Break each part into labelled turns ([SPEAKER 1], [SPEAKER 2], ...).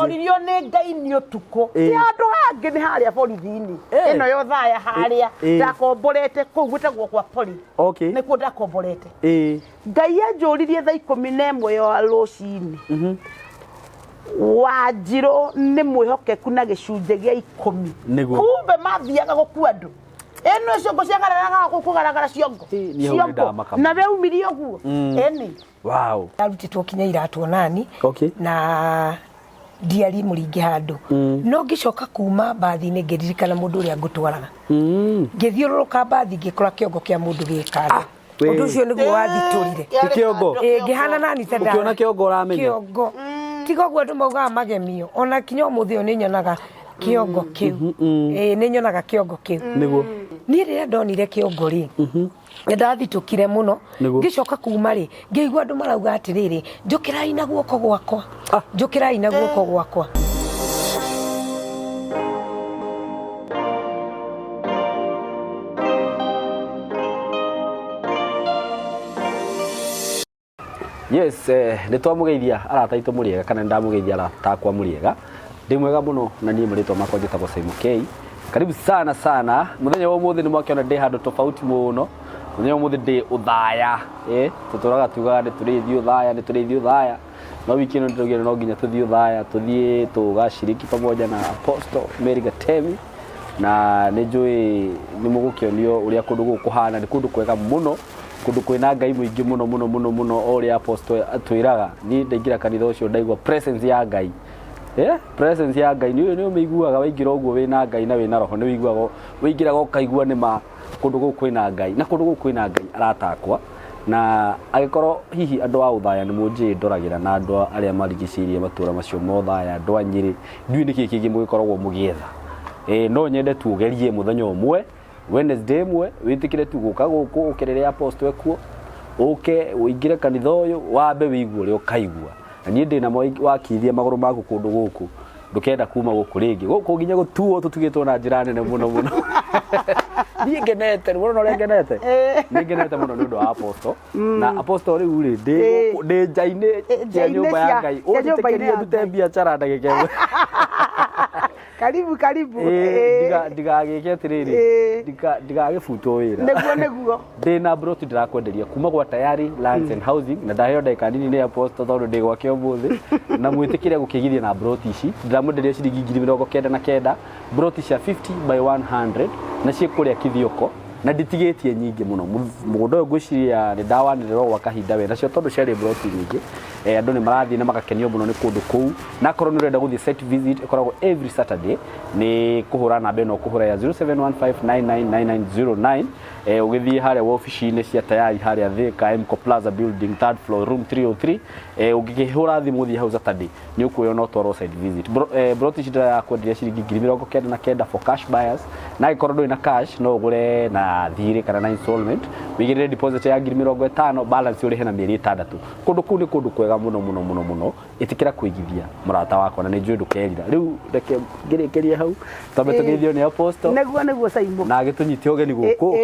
[SPEAKER 1] Njũririo nĩ Ngai nĩ ũtukũ. Ti handũ hangĩ, nĩ harĩa borithi-inĩ. Ĩno ya Othaya harĩa. Ndakomborete kũu gwĩtagwo kwa Poli. Nĩkuo ndakomborete. Ngai anjũririe thaa 11 ya rũcinĩ. Wanjirũ nĩ mwĩhokeku na gĩcunjĩ gĩa 10. Kumbe mathiaga gũkua andũ. Ĩno ciongo ciagararaga gũkũ kũgaragara ciongo.
[SPEAKER 2] Niĩ hau nĩ
[SPEAKER 1] Ciongo.
[SPEAKER 2] ndamaka
[SPEAKER 1] Na weumirie ũguo. Ĩni.
[SPEAKER 2] Wow.
[SPEAKER 3] Ndarutĩtwo kinya iratũ onani. Na ndiari mũringĩ handũ. No ngĩcoka kuma mbathi-inĩ ngĩririkana mũndũ ũrĩa ngũtwaraga. Ngĩthiũrũrũka mbathi ngĩkora kĩongo kĩa mũndũ gĩ kando. Ũndũ ũcio nĩguo wathitũrire.
[SPEAKER 2] Ti kĩongo?
[SPEAKER 3] Ĩ, ngĩhana nani ta
[SPEAKER 2] Ũkĩona kĩongo ũramenya?
[SPEAKER 3] Kĩongo. Tiga ũguo andũ maugaga magemio. Ona kinya ũmũthĩ ũyũ nĩ nyonaga kĩongo kĩu. Ĩ, nĩ nyonaga kĩongo kĩu. Niĩ rĩrĩa ndonire kĩongo rĩ, nĩ ndathitũkire mũno. Ngĩcoka kuma rĩ, ngĩigua andũ marauga atĩrĩrĩ, njũkĩrai na guoko gwakwa. Njũkĩrai na guoko gwakwa.
[SPEAKER 2] Yes, nĩ twamũgeithia arata aitũ mũrĩega kana nĩ ndamũgeithia arata akwa mũrĩega. Ndĩ mwega mũno na niĩ marĩtwa makwa njĩtagwo Simon K. Karibu sana sana. Mũthenya wa ũmũthĩ nĩ mwakĩona ndĩ handũ tofauti mũno. Mũthenya wa ũmũthĩ ndĩ Ũthaya. Tũtũraga tugaga nĩ tũrĩthiĩ Ũthaya, nĩ tũrĩthiĩ Ũthaya. No wiki ĩno nĩtũraugire no nginya tũthiĩ Ũthaya, tũthiĩ tũgaciriki pamoja na Apostle Mary Gatemi. Na nĩ njũĩ nĩ mũgũkĩonio ũrĩa kũndũ gũkũ kũhana, nĩ kũndũ kwega mũno, kũndũ kwĩna Ngai mũingĩ mũno mũno mũno mũno, o ũrĩa Apostle atwĩraga. Niĩ ndaingĩra kanitha ũcio ndaigua presence ya Ngai. Presence ya Ngai nĩ nĩ ũmĩiguaga waingĩra ũguo wĩna Ngai na wĩna roho, nĩ ũiguaga ũingĩraga ũkaigua nĩ ma kũndũ gũkũ kwĩna Ngai, na kũndũ gũkũ kwĩna Ngai arata akwa. Na angĩkorwo hihi andũ a Othaya nĩ mũnjĩĩ ndoragĩra na andũ arĩa marigicĩirie matũra macio ma Othaya, andũ a Nyĩrĩ, ndiũĩ nĩkĩ kĩngĩ mũgĩkoragwo mũgĩetha. No nyende tu ũgerie mũthenya ũmwe, Wednesday ĩmwe, wĩtĩkĩre tu gũka gũkũ ũkerere Apostle ekuo, ũke ũingĩre kanitha ũyũ, wambe wĩigue ũrĩa ũkaigua. Na niĩ ndĩna ma wakinyithia magũrũ maku kũndũ gũkũ, ndũkenda kuma gũkũ rĩngĩ. Gũkũ nginya gũtuo tũtugĩtwo na njĩra nene mũno mũno. Niĩ ngenete, nĩ wona ũrĩa ngenete? Nĩ ngenete mũno nĩ ũndũ wa Apostle. Na Apostle rĩu rĩ, ndĩ gũkũ, ndĩ nja-inĩ cia
[SPEAKER 1] Nja-inĩ
[SPEAKER 2] nyũmba ya Ngai.
[SPEAKER 1] cia nyũmba-inĩ
[SPEAKER 2] Ũnjĩtĩkĩrie
[SPEAKER 1] ya
[SPEAKER 2] ndute
[SPEAKER 1] Ngai.
[SPEAKER 2] biacara ndagĩka ĩmwe.
[SPEAKER 1] Karibu, karibu.
[SPEAKER 2] Ndigagĩke atĩrĩrĩ, ndigagĩbutwo wĩra.
[SPEAKER 1] Nĩguo, nĩguo.
[SPEAKER 2] Ndĩna broti ndĩrakwenderia kuma gwa Tayari Lands and Housing, na ndaheo ndagĩka nini nĩ Apostle tondũ ndĩ gwake ũmũthĩ, na mwĩtĩkĩre gũkĩgithia na broti ici. Ndĩramwenderia ciringi 99,000, broti cia 50 by 100, na ciĩ kũrĩa Kithioko, na nditigĩtie nyingĩ mũno. Mũgũnda ũyũ ngwĩciria nĩ ndawanĩrĩra gwa kahinda we nacio tondũ ciarĩ broti nyingĩ. Andũ nĩ marathiĩ na magakenio mũno nĩ kũndũ kũu, na akorwo nĩ ũrenda gũthiĩ site visit ĩkoragwo every Saturday, nĩ kũhũra namba ĩno ũkũhũra ya 0715999909. Ũgĩthiĩ harĩa wabici-inĩ cia Tayari harĩa Thika, Mco Plaza building third floor room 303. Ũngĩkĩhũra thimũ ũthiĩ hau Saturday nĩ ũkuoywo na ũtwarwo site visit. Broti ici ndĩrakwenderia ciringi 99,000 for cash buyers, na angĩkorwo ndũrĩ na cash no ũgũre na thirĩ kana na installment, wĩigĩrĩre deposit ya 50,000, balance ũrĩhe na mĩeri 6. Kũndũ kũu nĩ kũndũ kwega mũno mũno mũno mũno. Ĩtĩkĩra kũigithia mũrata wakwa na nĩ njũĩ ndũkerira. Rĩu reke ngĩrĩkĩrie hau twambe tũgeithio nĩ Apostle.
[SPEAKER 1] Nĩguo, nĩguo Simon.
[SPEAKER 2] Na agĩtũnyite ũgeni gũkũ.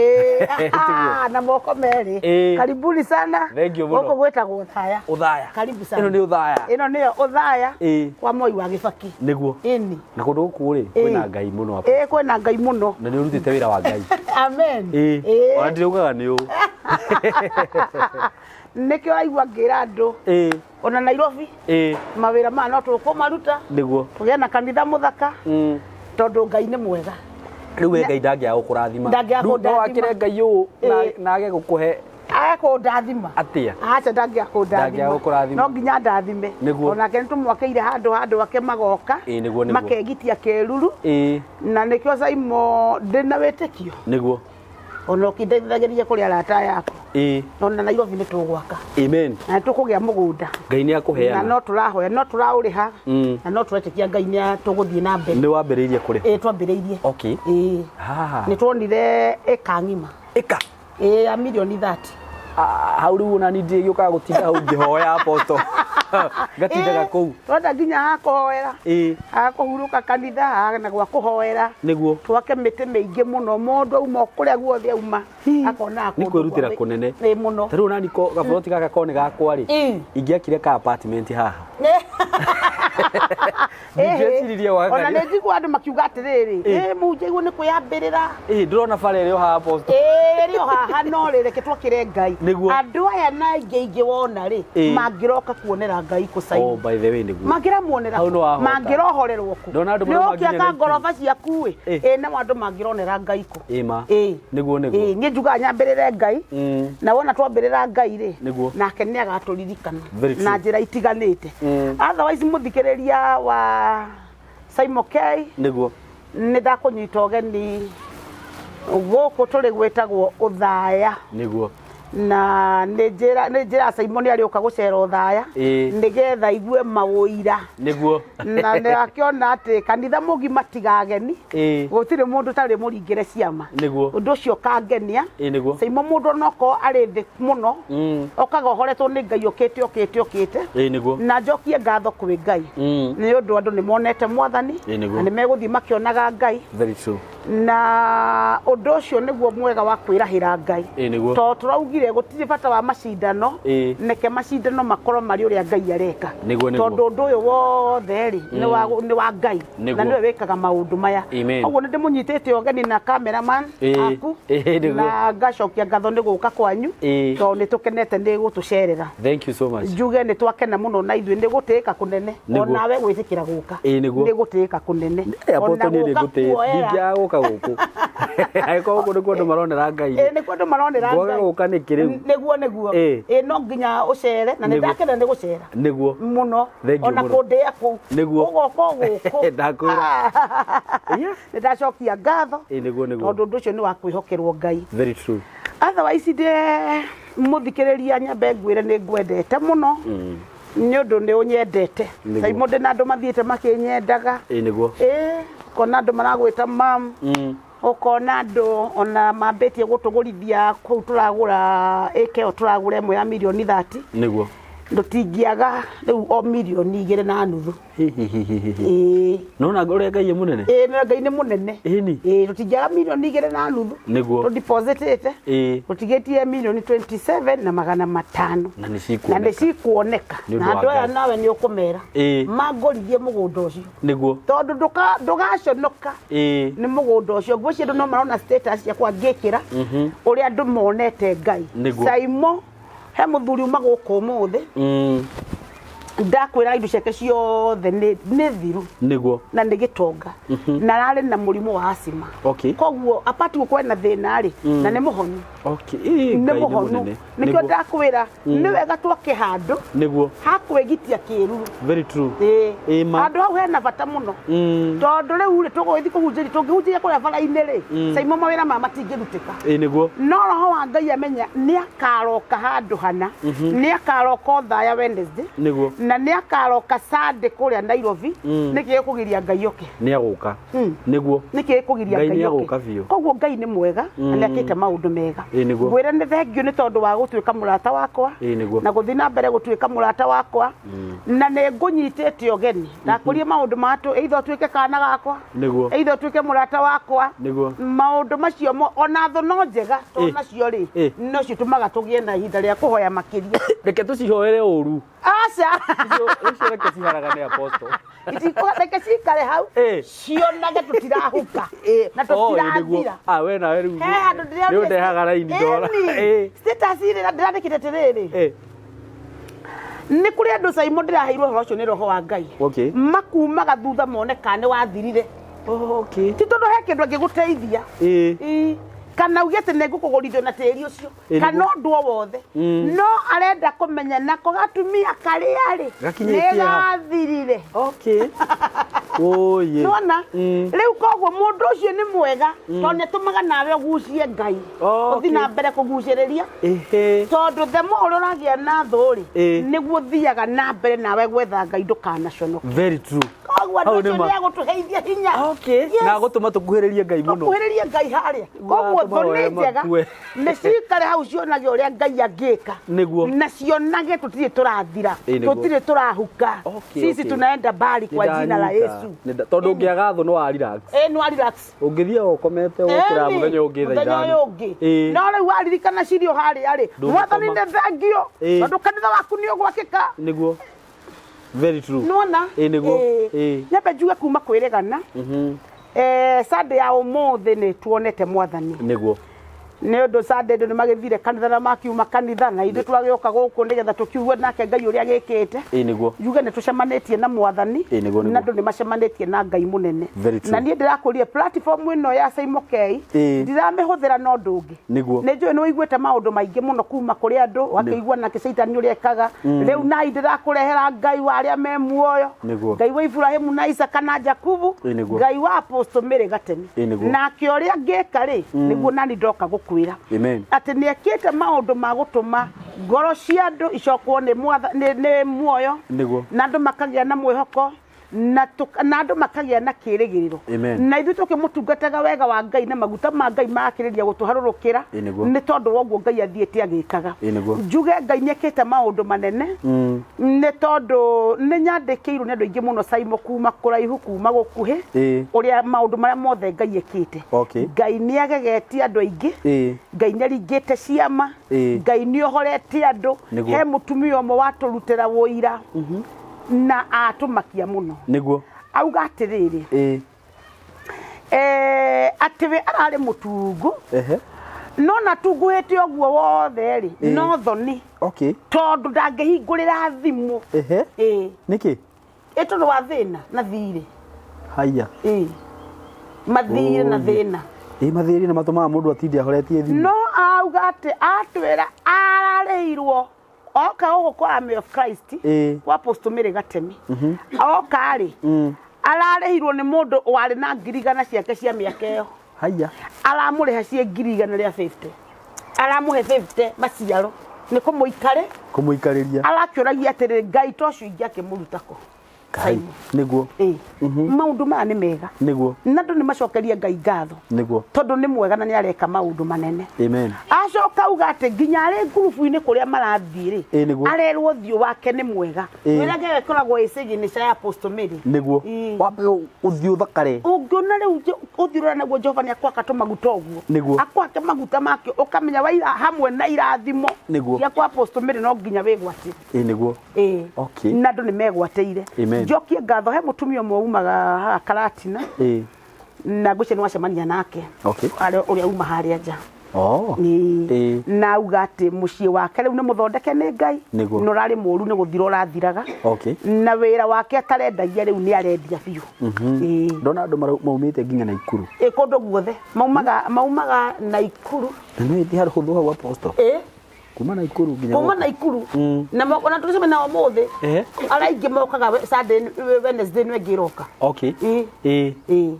[SPEAKER 1] Na moko merĩ. Karibuni sana.
[SPEAKER 2] Thank you mũno.
[SPEAKER 1] Gũkũ gwĩtagwo Othaya.
[SPEAKER 2] Othaya.
[SPEAKER 1] Karibu sana.
[SPEAKER 2] Ĩno nĩ Othaya.
[SPEAKER 1] Ĩno nĩyo Othaya. Kwa Moi wa Gĩbaki.
[SPEAKER 2] Nĩguo.
[SPEAKER 1] Ĩni.
[SPEAKER 2] Na kũndũ gũkũ rĩ, kwĩna Ngai mũno Apostle.
[SPEAKER 1] Kwĩna Ngai mũno.
[SPEAKER 2] Na nĩ ũrutĩte wĩra wa Ngai.
[SPEAKER 1] Amen.
[SPEAKER 2] Ona ndiraugaga nĩ ũ.
[SPEAKER 1] Nĩkĩo aigua ngĩra andũ. Ona Nairobi. Mawĩra maya no tũkũmaruta.
[SPEAKER 2] Nĩguo.
[SPEAKER 1] Tũgĩe na kanitha mũthaka. Tondũ Ngai nĩ mwega.
[SPEAKER 2] Rĩu we Ngai ndangĩaga gũkũrathima.
[SPEAKER 1] Ndangĩaga
[SPEAKER 2] Rĩu no
[SPEAKER 1] kũndathima.
[SPEAKER 2] akĩre Ngai ũũ na age gũkũhe.
[SPEAKER 1] Age kũndathima.
[SPEAKER 2] Atĩa?
[SPEAKER 1] Aca ndangĩaga kũndathima.
[SPEAKER 2] Ndangĩaga gũkũrathima.
[SPEAKER 1] No nginya ndathime.
[SPEAKER 2] Nĩguo.
[SPEAKER 1] Onake nĩ tũmwakĩire handũ handũ ake magoka.
[SPEAKER 2] Nĩguo, nĩguo.
[SPEAKER 1] Makegitia kĩruru. Na nĩkĩo Simon ndĩna wĩtĩkio.
[SPEAKER 2] Nĩguo.
[SPEAKER 1] Ona ũkĩndeithagĩrĩria kũrĩ arata aya aku. Ona Nairobi nĩ tũgwaka.
[SPEAKER 2] Amen.
[SPEAKER 1] Na nĩ tũkũgĩa mũgũnda.
[SPEAKER 2] Ngai nĩ akũheana.
[SPEAKER 1] Na no tũrahoya, no tũraũrĩha. Na no tũretĩkia Ngai nĩ tũgũthiĩ na mbere.
[SPEAKER 2] Nĩ wambĩrĩirie kũrĩha?
[SPEAKER 1] Twambĩrĩirie.
[SPEAKER 2] Ah.
[SPEAKER 1] Nĩ tuonire ĩka ng'ima.
[SPEAKER 2] Ĩka?
[SPEAKER 1] Ya mirioni 30.
[SPEAKER 2] Hau rĩu ona niĩ ndigĩũkaga gũtinda hau ngĩhoya Apostle. Ngatindaga kũu.
[SPEAKER 1] Twenda nginya ha kũhoera. Ha kũhurũka kanitha, ha na gwa kũhoera.
[SPEAKER 2] Nĩguo.
[SPEAKER 1] Twake mĩtĩ mĩingĩ mũno, mũndũ auma kũrĩa guothe auma, akona
[SPEAKER 2] Nĩ
[SPEAKER 1] kũndũ
[SPEAKER 2] kwĩrutĩra
[SPEAKER 1] gwa-
[SPEAKER 2] kũnene.
[SPEAKER 1] Mũno.
[SPEAKER 2] Ta rĩu ona niĩ gaburoti gaka ko nĩ gakwa rĩ, ingĩakire ka apartment haha. Ndingĩeciririe waga
[SPEAKER 1] Ona nĩ njigua andũ makiuga atĩrĩrĩ, ĩ mũhunjia nĩ kwĩyambĩrĩra.
[SPEAKER 2] Ĩĩ, ndĩrona bara ĩrĩ o haha Apostle.
[SPEAKER 1] Ĩĩ rĩ o haha no rĩ reke twakĩre Ngai.
[SPEAKER 2] Nĩguo.
[SPEAKER 1] Andũ aya na aingĩ aingĩ wona rĩ,
[SPEAKER 2] Ĩĩ.
[SPEAKER 1] mangĩroka kuonera Ngai kũ
[SPEAKER 2] Oh,
[SPEAKER 1] Simon?
[SPEAKER 2] by the way nĩguo.
[SPEAKER 1] Mangĩramuonera
[SPEAKER 2] Hau
[SPEAKER 1] kũ?
[SPEAKER 2] nĩwahota.
[SPEAKER 1] Mangĩrohorerwo kũ?
[SPEAKER 2] Ndona andũ
[SPEAKER 1] Nĩ
[SPEAKER 2] marauma nginya
[SPEAKER 1] ũngĩaka
[SPEAKER 2] Naikuru.
[SPEAKER 1] ngoroba ciaku ĩ,
[SPEAKER 2] Ĩĩ.
[SPEAKER 1] ĩ nao andũ mangĩronera Ngai kũ?
[SPEAKER 2] Ĩĩ ma.
[SPEAKER 1] Ĩĩ.
[SPEAKER 2] Nĩguo nĩguo.
[SPEAKER 1] Ĩĩ, niĩ njugaga nyambĩrĩre Ngai na wona twambĩrĩra Ngai rĩ
[SPEAKER 2] Nĩguo.
[SPEAKER 1] nake nĩ agatũririkana
[SPEAKER 2] Very true.
[SPEAKER 1] na njĩra itiganĩte otherwise mũthikĩrĩria wa Simon K
[SPEAKER 2] Nĩguo.
[SPEAKER 1] nĩ ndakũnyita ũgeni gũkũ tũrĩ gwĩtagwo ũthaya
[SPEAKER 2] Nĩguo.
[SPEAKER 1] na nĩ njĩra nĩ njĩra Simon arĩũka gũcera ũthaya
[SPEAKER 2] Ĩĩ.
[SPEAKER 1] nĩgetha aigue maũira
[SPEAKER 2] Nĩguo.
[SPEAKER 1] na nĩ akĩona atĩ kanitha mũgima tiga ageni
[SPEAKER 2] Ĩĩ.
[SPEAKER 1] gũtirĩ mũndũ ũtarĩ mũringĩre ciama
[SPEAKER 2] Nĩguo.
[SPEAKER 1] ũndũ ũcio ũkangenia
[SPEAKER 2] Ĩĩ nĩguo.
[SPEAKER 1] Simon mũndũ onokorwo arĩ thĩ mũno okaga ũhoretwo nĩ Ngai ũkĩte ũkĩte ũkĩte
[SPEAKER 2] Ĩĩ nĩguo.
[SPEAKER 1] na njokie ngatho kwĩ Ngai nĩ ũndũ andũ nĩ monete mwathani
[SPEAKER 2] Ĩĩ nĩguo.
[SPEAKER 1] na nĩ megũthiĩ makĩonaga Ngai
[SPEAKER 2] Very true.
[SPEAKER 1] na ũndũ ũcio nĩguo mwega wa kwĩrahĩra Ngai
[SPEAKER 2] Ĩĩ nĩguo.
[SPEAKER 1] tondũ tũraugire gũtirĩ bata wa macindano
[SPEAKER 2] Ĩĩ.
[SPEAKER 1] neke macindano makorwo marĩ ũrĩa Ngai areka
[SPEAKER 2] Nĩguo, nĩguo.
[SPEAKER 1] tondũ ũndũ ũyũ wothe rĩ nĩ wa nĩ wa Ngai
[SPEAKER 2] Nĩguo.
[SPEAKER 1] na nĩwe wĩkaga maũndũ maya
[SPEAKER 2] Amen.
[SPEAKER 1] ũguo nĩ ndĩmũnyitĩte ũgeni na cameraman
[SPEAKER 2] Ĩĩ.
[SPEAKER 1] aku
[SPEAKER 2] Ĩĩ, nĩguo.
[SPEAKER 1] na ngacokia ngatho nĩ gũka kwanyu
[SPEAKER 2] Ĩĩ.
[SPEAKER 1] tondũ nĩ tũkenete nĩ gũtũcerera
[SPEAKER 2] Thank you so much.
[SPEAKER 1] njuge nĩ twakena mũno na ithuĩ nĩ gũtĩĩka kũnene
[SPEAKER 2] Nĩguo.
[SPEAKER 1] onawe gwĩtĩkĩra gũka
[SPEAKER 2] Ĩĩ, nĩguo.
[SPEAKER 1] nĩ gũtĩĩka kũnene
[SPEAKER 2] Eh, Apostle niĩ nĩ
[SPEAKER 1] gũka
[SPEAKER 2] ngũtĩĩte.
[SPEAKER 1] kuoera
[SPEAKER 2] Ndingĩaga gũka gũkũ. Angĩkorwo gũkũ nĩkuo andũ maronera Ngai.
[SPEAKER 1] Ĩĩ, nĩkuo andũ maronera
[SPEAKER 2] Ngwaga
[SPEAKER 1] Ngai.
[SPEAKER 2] gũka nĩkĩ rĩu?
[SPEAKER 1] Nĩguo nĩguo
[SPEAKER 2] Ĩĩ.
[SPEAKER 1] Ĩĩ, no nginya ũcere na nĩ
[SPEAKER 2] Nĩguo.
[SPEAKER 1] ndakena nĩ gũcera
[SPEAKER 2] Nĩguo.
[SPEAKER 1] mũno
[SPEAKER 2] Thank you
[SPEAKER 1] ona
[SPEAKER 2] mũno.
[SPEAKER 1] kũndĩa kũu
[SPEAKER 2] Nĩguo.
[SPEAKER 1] ũgoka o gũkũ
[SPEAKER 2] Ndakwĩra. Yeah.
[SPEAKER 1] nĩ ndacokia ngatho
[SPEAKER 2] Ĩĩ, nĩguo, nĩguo.
[SPEAKER 1] tondũ ũndũ ũcio nĩ wa kwĩhokerwo Ngai
[SPEAKER 2] Very true.
[SPEAKER 1] otherwise ndĩ mũthikĩrĩria nyambe ngwĩre nĩ ngwendete mũno nĩ ũndũ nĩ ũnyendete
[SPEAKER 2] Nĩguo.
[SPEAKER 1] Simon ndĩ na andũ mathiĩte makĩnyendaga
[SPEAKER 2] Ĩĩ nĩguo.
[SPEAKER 1] ĩĩ ũkona andũ maragwĩta mam ũkona andũ ona mambĩtie gũtũgũrithia kũu tũragũra ĩka ĩyo tũragũra ĩmwe ya mirioni 30
[SPEAKER 2] Nĩguo.
[SPEAKER 1] ndũtingĩaga rĩu o mirioni igĩrĩ na nuthu ĩĩ
[SPEAKER 2] Nona ũrĩa Ngai e mũnene.
[SPEAKER 1] ĩĩ nĩ Ngai nĩ mũnene
[SPEAKER 2] Ĩni.
[SPEAKER 1] ĩĩ tũtingĩaga mirioni igĩrĩ na nuthu
[SPEAKER 2] Nĩguo.
[SPEAKER 1] tũdepositĩte
[SPEAKER 2] Ĩĩ.
[SPEAKER 1] tũtigĩtie mirioni 27 na magana matano
[SPEAKER 2] Na nĩ
[SPEAKER 1] na nĩ
[SPEAKER 2] cikuoneka.
[SPEAKER 1] cikuoneka
[SPEAKER 2] Nĩ ũndũ
[SPEAKER 1] na
[SPEAKER 2] wa
[SPEAKER 1] andũ aya
[SPEAKER 2] Ngai.
[SPEAKER 1] nawe nĩ ũkũmera
[SPEAKER 2] Ĩĩ.
[SPEAKER 1] mangũrithie mũgũnda ũcio
[SPEAKER 2] Nĩguo.
[SPEAKER 1] tondũ ndũgaconoka
[SPEAKER 2] Ĩĩ.
[SPEAKER 1] nĩ mũgũnda ũcio ngwĩciria andũ no marona status ciakwa ngĩkĩra ũrĩa andũ monete Ngai
[SPEAKER 2] Nĩguo.
[SPEAKER 1] Saimo he mũthuri uma gũkũ ũmũthĩ ndakwĩra indo ciake ciothe nĩ nĩ thiru
[SPEAKER 2] Nĩguo.
[SPEAKER 1] na nĩ gĩtonga na ararĩ na mũrimũ wa asima
[SPEAKER 2] Okay.
[SPEAKER 1] koguo apati gũkorwo na thĩna rĩ na nĩ mũhonu
[SPEAKER 2] Okay. Ĩĩ,
[SPEAKER 1] nĩ
[SPEAKER 2] Ngai nĩ
[SPEAKER 1] mũhonu
[SPEAKER 2] mũnene.
[SPEAKER 1] nĩkĩo
[SPEAKER 2] Nĩguo.
[SPEAKER 1] ndakwĩra nĩ wega twake handũ
[SPEAKER 2] Nĩguo.
[SPEAKER 1] hakwĩgitia kĩruru
[SPEAKER 2] Very true.
[SPEAKER 1] Ĩĩ.
[SPEAKER 2] Ĩĩ ma.
[SPEAKER 1] handũ hau hena bata mũno tondũ rĩu rĩ tũgũgĩthiĩ kũhunjĩria tũngĩhunjĩria kũrĩa bara-inĩ rĩ Saimo mawĩra maya matingĩrutĩka
[SPEAKER 2] Ĩĩ nĩguo.
[SPEAKER 1] no roho wa ngai amenya nĩ akaroka handũ hana nĩ akaroka othaya Wednesday
[SPEAKER 2] Nĩguo.
[SPEAKER 1] na nĩ akaroka Sunday kũrĩa Nairobi nĩkĩ gĩkũgiria ngai oke
[SPEAKER 2] Nĩ agũka. Nĩguo.
[SPEAKER 1] nĩkĩ gĩkũgiria
[SPEAKER 2] Ngai
[SPEAKER 1] ngai
[SPEAKER 2] nĩ
[SPEAKER 1] oke
[SPEAKER 2] agũka biũ.
[SPEAKER 1] koguo ngai nĩ mwega na nĩ akĩte maũndũ mega
[SPEAKER 2] Ĩĩ nĩguo.
[SPEAKER 1] ngwĩre nĩ thengio nĩ tondũ wa gũtuĩka mũrata wakwa
[SPEAKER 2] Ĩĩ nĩguo.
[SPEAKER 1] na gũthiĩ na mbere gũtuĩka mũrata wakwa na nĩ ngũnyitĩte ũgeni ndakũrie maũndũ matũ either ũtuĩke kana gakwa
[SPEAKER 2] Nĩguo.
[SPEAKER 1] either ũtuĩke mũrata wakwa
[SPEAKER 2] Nĩguo.
[SPEAKER 1] maũndũ macio mo ona thũ no njega tondũ
[SPEAKER 2] Ĩĩ.
[SPEAKER 1] nacio rĩ
[SPEAKER 2] Ĩĩ.
[SPEAKER 1] no citũmaga tũgĩe na ihinda rĩa kũhoya makĩria
[SPEAKER 2] Reke tũcihoere ũru.
[SPEAKER 1] aca
[SPEAKER 2] Icio icio reke ciharagane apostle.
[SPEAKER 1] Itikũ- reke cikare hau
[SPEAKER 2] Ĩĩ.
[SPEAKER 1] cionage tũtirahuka na
[SPEAKER 2] Oh, ĩĩ nĩguo.
[SPEAKER 1] tũtirathira
[SPEAKER 2] Ah, we nawe rĩu.
[SPEAKER 1] he handũ
[SPEAKER 2] Nĩ ũndehaga raini ndora. Ĩĩ.
[SPEAKER 1] status rĩ ndĩrandĩkĩte atĩrĩrĩ
[SPEAKER 2] Ĩĩ.
[SPEAKER 1] nĩ kũrĩ andũ Simon ndĩraheirwo ũhoro ũcio nĩ roho wa Ngai
[SPEAKER 2] Okay.
[SPEAKER 1] makumaga thutha mone kana nĩ wathirire
[SPEAKER 2] Okay.
[SPEAKER 1] ti tondũ he kĩndũ angĩgũteithia
[SPEAKER 2] Ĩĩ.
[SPEAKER 1] Ĩĩ. kana uge atĩ nĩ ngũkũgũrithio na tĩri ũcio
[SPEAKER 2] Ĩĩ,
[SPEAKER 1] kana
[SPEAKER 2] nĩguo.
[SPEAKER 1] ũndũ o wothe no arenda kũmenya nako gatumia karĩa rĩ
[SPEAKER 2] Gakinyĩtie
[SPEAKER 1] nĩ
[SPEAKER 2] ha?
[SPEAKER 1] gathirire
[SPEAKER 2] Okay. Oye.
[SPEAKER 1] nona
[SPEAKER 2] Mm.
[SPEAKER 1] rĩu koguo mũndũ ũcio nĩ mwega tondũ nĩ atũmaga nawe ũgucie Ngai
[SPEAKER 2] Okay.
[SPEAKER 1] ũthiĩ na mbere kũgucĩrĩria
[SPEAKER 2] Ehe.
[SPEAKER 1] tondũ the more ũrĩa ũragĩa na thũ rĩ
[SPEAKER 2] Ĩĩ.
[SPEAKER 1] nĩguo ũthiaga na mbere nawe gwetha Ngai ndũkanaconoke
[SPEAKER 2] Very true.
[SPEAKER 1] koguo andũ
[SPEAKER 2] Hau
[SPEAKER 1] acio
[SPEAKER 2] nĩ ma.
[SPEAKER 1] nĩ agũtũheithia hinya
[SPEAKER 2] Okay.
[SPEAKER 1] Yes.
[SPEAKER 2] Na gũtũma tũkuhĩrĩrie Ngai mũno.
[SPEAKER 1] tũkuhĩrĩrie Ngai harĩa koguo thũ
[SPEAKER 2] Mahoya
[SPEAKER 1] nĩ njega
[SPEAKER 2] makue.
[SPEAKER 1] nĩ cikare hau cionage ũrĩa Ngai angĩka
[SPEAKER 2] Nĩguo.
[SPEAKER 1] na cionage tũtirĩ tũrathira
[SPEAKER 2] Ĩĩ, nĩguo.
[SPEAKER 1] tũtirĩ tũrahuka
[SPEAKER 2] Okay,
[SPEAKER 1] sisi
[SPEAKER 2] okay.
[SPEAKER 1] tunaenda mbali kwa jina la
[SPEAKER 2] Nĩndanyita.
[SPEAKER 1] Yesu
[SPEAKER 2] Tondũ ũngĩaga thũ no wa relax.
[SPEAKER 1] ĩĩ nĩ wa relax
[SPEAKER 2] Ũngĩthiĩ ũkomete ũkĩra
[SPEAKER 1] Ĩni,
[SPEAKER 2] mũthenya ũngĩ thaa
[SPEAKER 1] mũthenya
[SPEAKER 2] ithano.
[SPEAKER 1] ũyũ ũngĩ
[SPEAKER 2] Ĩĩ.
[SPEAKER 1] no rĩu waririkana cirio harĩa rĩ
[SPEAKER 2] Ndũngĩkoma.
[SPEAKER 1] mwathani nĩ thengio
[SPEAKER 2] Ĩĩ.
[SPEAKER 1] tondũ kanitha waku nĩ ũgwakĩka
[SPEAKER 2] Nĩguo. Very true.
[SPEAKER 1] Nĩwona?
[SPEAKER 2] Ĩĩ, nĩguo.
[SPEAKER 1] Ĩĩ.
[SPEAKER 2] Ĩĩ.
[SPEAKER 1] Nyambe njuge kuma kwĩrĩgana Sunday ya ũmũthĩ nĩ tuonete mwathani.
[SPEAKER 2] Nĩguo.
[SPEAKER 1] Nĩ ũndũ Sunday andũ nĩ magĩthire kanitha na makiuma kanitha na ithuĩ twagĩũka gũkũ nĩgetha tũkiuge nake Ngai ũrĩa agĩkĩte.
[SPEAKER 2] Ĩĩ nĩguo.
[SPEAKER 1] Njuge nĩ tũcemanĩtie na mwathani.
[SPEAKER 2] Ĩĩ nĩguo, nĩguo.
[SPEAKER 1] Na andũ nĩ macemanĩtie na Ngai mũnene.
[SPEAKER 2] Very true.
[SPEAKER 1] Na niĩ ndĩrakũria platform ĩno ya Saimo K
[SPEAKER 2] Ĩĩ.
[SPEAKER 1] ndiramĩhũthĩra na ũndũ ũngĩ.
[SPEAKER 2] Nĩguo.
[SPEAKER 1] Nĩ njũĩ nĩ ũiguĩte maũndũ maingĩ mũno kuma kũrĩ andũ ũgakĩigua nake caitani ũrĩa ekaga. Rĩu nai ndĩrakũrehera Ngai wa arĩa me muoyo.
[SPEAKER 2] Nĩguo.
[SPEAKER 1] Ngai wa Iburahimu na Isaka na Jakubu.
[SPEAKER 2] Ĩĩ nĩguo.
[SPEAKER 1] Ngai wa Apostle Mary Gatemi.
[SPEAKER 2] Ĩĩ nĩguo.
[SPEAKER 1] Nake ũrĩa ngĩka rĩ nĩguo nani ndoka gũkwĩra.
[SPEAKER 2] Amen.
[SPEAKER 1] Atĩ nĩ ekĩte maũndũ ma gũtũma ngoro cia andũ icokwo nĩ nĩ muoyo.
[SPEAKER 2] Nĩguo.
[SPEAKER 1] Na andũ makagĩa na mwĩhoko na na andũ makagĩa na kĩrĩgĩrĩro.
[SPEAKER 2] Amen.
[SPEAKER 1] Na ithuĩ tũkĩmũtungataga wega wa Ngai na maguta ma Ngai makĩrĩria gũtũharũrũkĩra.
[SPEAKER 2] Ĩĩ nĩguo.
[SPEAKER 1] Nĩ tondũ wa ũguo Ngai athiĩte agĩkaga.
[SPEAKER 2] Ĩĩ nĩguo.
[SPEAKER 1] Njuge Ngai nĩ ekĩte maũndũ manene. Nĩ tondũ nĩ nyandĩkĩirwo nĩ andũ aingĩ mũno Saimo kuma kũraihu kuma gũkuhĩ.
[SPEAKER 2] Ĩĩ.
[SPEAKER 1] Ũrĩa maũndũ marĩa mothe Ngai ekĩte.
[SPEAKER 2] Okay.
[SPEAKER 1] Ngai nĩ agegetie andũ aingĩ.
[SPEAKER 2] Ĩĩ.
[SPEAKER 1] Ngai nĩ aringĩte ciama.
[SPEAKER 2] Ĩĩ.
[SPEAKER 1] Ngai nĩ ohoretie andũ.
[SPEAKER 2] Nĩguo.
[SPEAKER 1] He mũtumia ũmwe watũrutĩra ũira. Na atũmakia mũno.
[SPEAKER 2] Nĩguo.
[SPEAKER 1] Auga atĩrĩrĩ.
[SPEAKER 2] Ĩĩ.
[SPEAKER 1] Atĩ we ararĩ mũtungu.
[SPEAKER 2] Ehe.
[SPEAKER 1] No na tunguhĩte ũguo wothe rĩ,
[SPEAKER 2] Ĩĩ.
[SPEAKER 1] no thoni.
[SPEAKER 2] Okay.
[SPEAKER 1] Tondũ ndangĩhingũrĩra thimũ.
[SPEAKER 2] Ehe.
[SPEAKER 1] Ĩĩ.
[SPEAKER 2] Nĩkĩ?
[SPEAKER 1] Ĩ tondũ wa thĩna na thirĩ.
[SPEAKER 2] Haiya.
[SPEAKER 1] Ĩĩ. Mathirĩ na thĩna.
[SPEAKER 2] Ĩĩ mathirĩ nĩ matũmaga mũndũ atinde ahoretie thimũ.
[SPEAKER 1] No auga atĩ atwĩra ararĩirwo oka gũkũ kwa Army of Christ
[SPEAKER 2] Ĩĩ.
[SPEAKER 1] kwa Apostle Mary Gatemi. Oka rĩ ararĩhirwo nĩ mũndũ warĩ na 100,000 ciake cia mĩaka ĩyo.
[SPEAKER 2] Haiya.
[SPEAKER 1] Aramũrĩha ciĩ 150,000. Aramũhe 50 maciaro nĩ kũmũikare.
[SPEAKER 2] Kũmũikarĩria.
[SPEAKER 1] Arakĩũragia atĩrĩrĩ Ngai ta ũcio ingĩ akĩmũruta kũ?
[SPEAKER 2] Kai. Nĩguo.
[SPEAKER 1] Ĩĩ. Maũndũ maya nĩ mega.
[SPEAKER 2] Nĩguo.
[SPEAKER 1] Na andũ nĩ macokerie Ngai ngatho.
[SPEAKER 2] Nĩguo.
[SPEAKER 1] Tondũ nĩ mwega na nĩ areka maũndũ manene.
[SPEAKER 2] Amen.
[SPEAKER 1] Acoka auga atĩ nginya arĩ ngurubu-inĩ kũrĩa marathiĩ rĩ,
[SPEAKER 2] Ĩĩ nĩguo.
[SPEAKER 1] arerwo ũthiũ wake nĩ mwega.
[SPEAKER 2] Ĩĩ.
[SPEAKER 1] Wĩra ngeke ĩkoragwo ĩ signature ya Apostle Mary.
[SPEAKER 2] Nĩguo.
[SPEAKER 1] Ĩĩ.
[SPEAKER 2] Wambe ũthiũ ũthakare.
[SPEAKER 1] Ũngĩona rĩu ũthiũ ũrĩa naguo Jehova nĩ akwaka tũmaguta ũguo.
[SPEAKER 2] Nĩguo.
[SPEAKER 1] Akwake maguta make ũkamenya waira hamwe na irathimo.
[SPEAKER 2] Nĩguo.
[SPEAKER 1] Cia kwa Apostle Mary no nginya wĩgwatĩre.
[SPEAKER 2] Ĩĩ nĩguo.
[SPEAKER 1] Ĩĩ.
[SPEAKER 2] Okay.
[SPEAKER 1] Na andũ nĩ megwatĩire.
[SPEAKER 2] Amen.
[SPEAKER 1] Njokie ngatho he mũtumia ũmwe umaga haha Karatina.
[SPEAKER 2] Ĩĩ.
[SPEAKER 1] Na ngwĩciria nĩ wacemania nake.
[SPEAKER 2] Okay.
[SPEAKER 1] Arĩa ũrĩa uma harĩa nja.
[SPEAKER 2] Oh.
[SPEAKER 1] Ĩĩ.
[SPEAKER 2] Ĩĩ.
[SPEAKER 1] Na auga atĩ mũciĩ wake rĩu nĩ mũthondeke nĩ Ngai.
[SPEAKER 2] Nĩguo.
[SPEAKER 1] Na ũrarĩ mũru nĩ gũthira ũrathiraga.
[SPEAKER 2] Okay.
[SPEAKER 1] Na wĩra wake atarendagia rĩu nĩ arendia biũ. Ĩĩ.
[SPEAKER 2] Ndona andũ maumĩte nginya Naikuru.
[SPEAKER 1] Ĩĩ kũndũ guothe. Maumaga Naikuru.
[SPEAKER 2] Na nĩ ti harũ hũthũ hau Apostle.
[SPEAKER 1] Ĩĩ.
[SPEAKER 2] Kuma Naikuru nginya
[SPEAKER 1] Kuma
[SPEAKER 2] gũkũ.
[SPEAKER 1] Naikuru. Na ona tũcemania nao ũmũthĩ.
[SPEAKER 2] Ehe.
[SPEAKER 1] Arĩa aingĩ mokaga Sunday, Wednesday nĩ ĩngĩ ĩroka.
[SPEAKER 2] Okay.
[SPEAKER 1] Ĩĩ.
[SPEAKER 2] Ĩĩ.
[SPEAKER 1] Ĩĩ.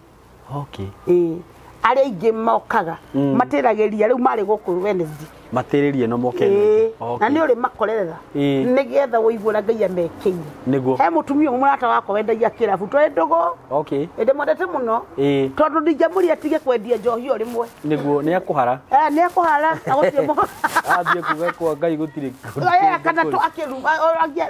[SPEAKER 2] Okay.
[SPEAKER 1] Ĩĩ. Arĩa aingĩ mokaga matĩragĩria rĩu marĩ gũkũ Wednesday.
[SPEAKER 2] Matĩrĩrie no moke.
[SPEAKER 1] Ĩĩ.
[SPEAKER 2] Okay.
[SPEAKER 1] Na nĩ ũrĩ makorerera.
[SPEAKER 2] Ĩĩ.
[SPEAKER 1] Nĩgetha ũigue ũrĩa Ngai amekĩire.
[SPEAKER 2] Nĩguo.
[SPEAKER 1] He mũtumia ũmwe mũrata wakwa wendagia kĩrabu tũrĩ ndũgũ.
[SPEAKER 2] Okay.
[SPEAKER 1] Ndĩmwendete mũno.
[SPEAKER 2] Ĩĩ.
[SPEAKER 1] Tondũ ndingĩamũria atige kwendia njohi o rĩmwe.
[SPEAKER 2] Nĩguo nĩ akũhara.
[SPEAKER 1] Nĩ ekũhara na gũtirĩ mũhoro.
[SPEAKER 2] Ambie kuga kwa Ngai gũtirĩ.
[SPEAKER 1] Kana tu akĩruma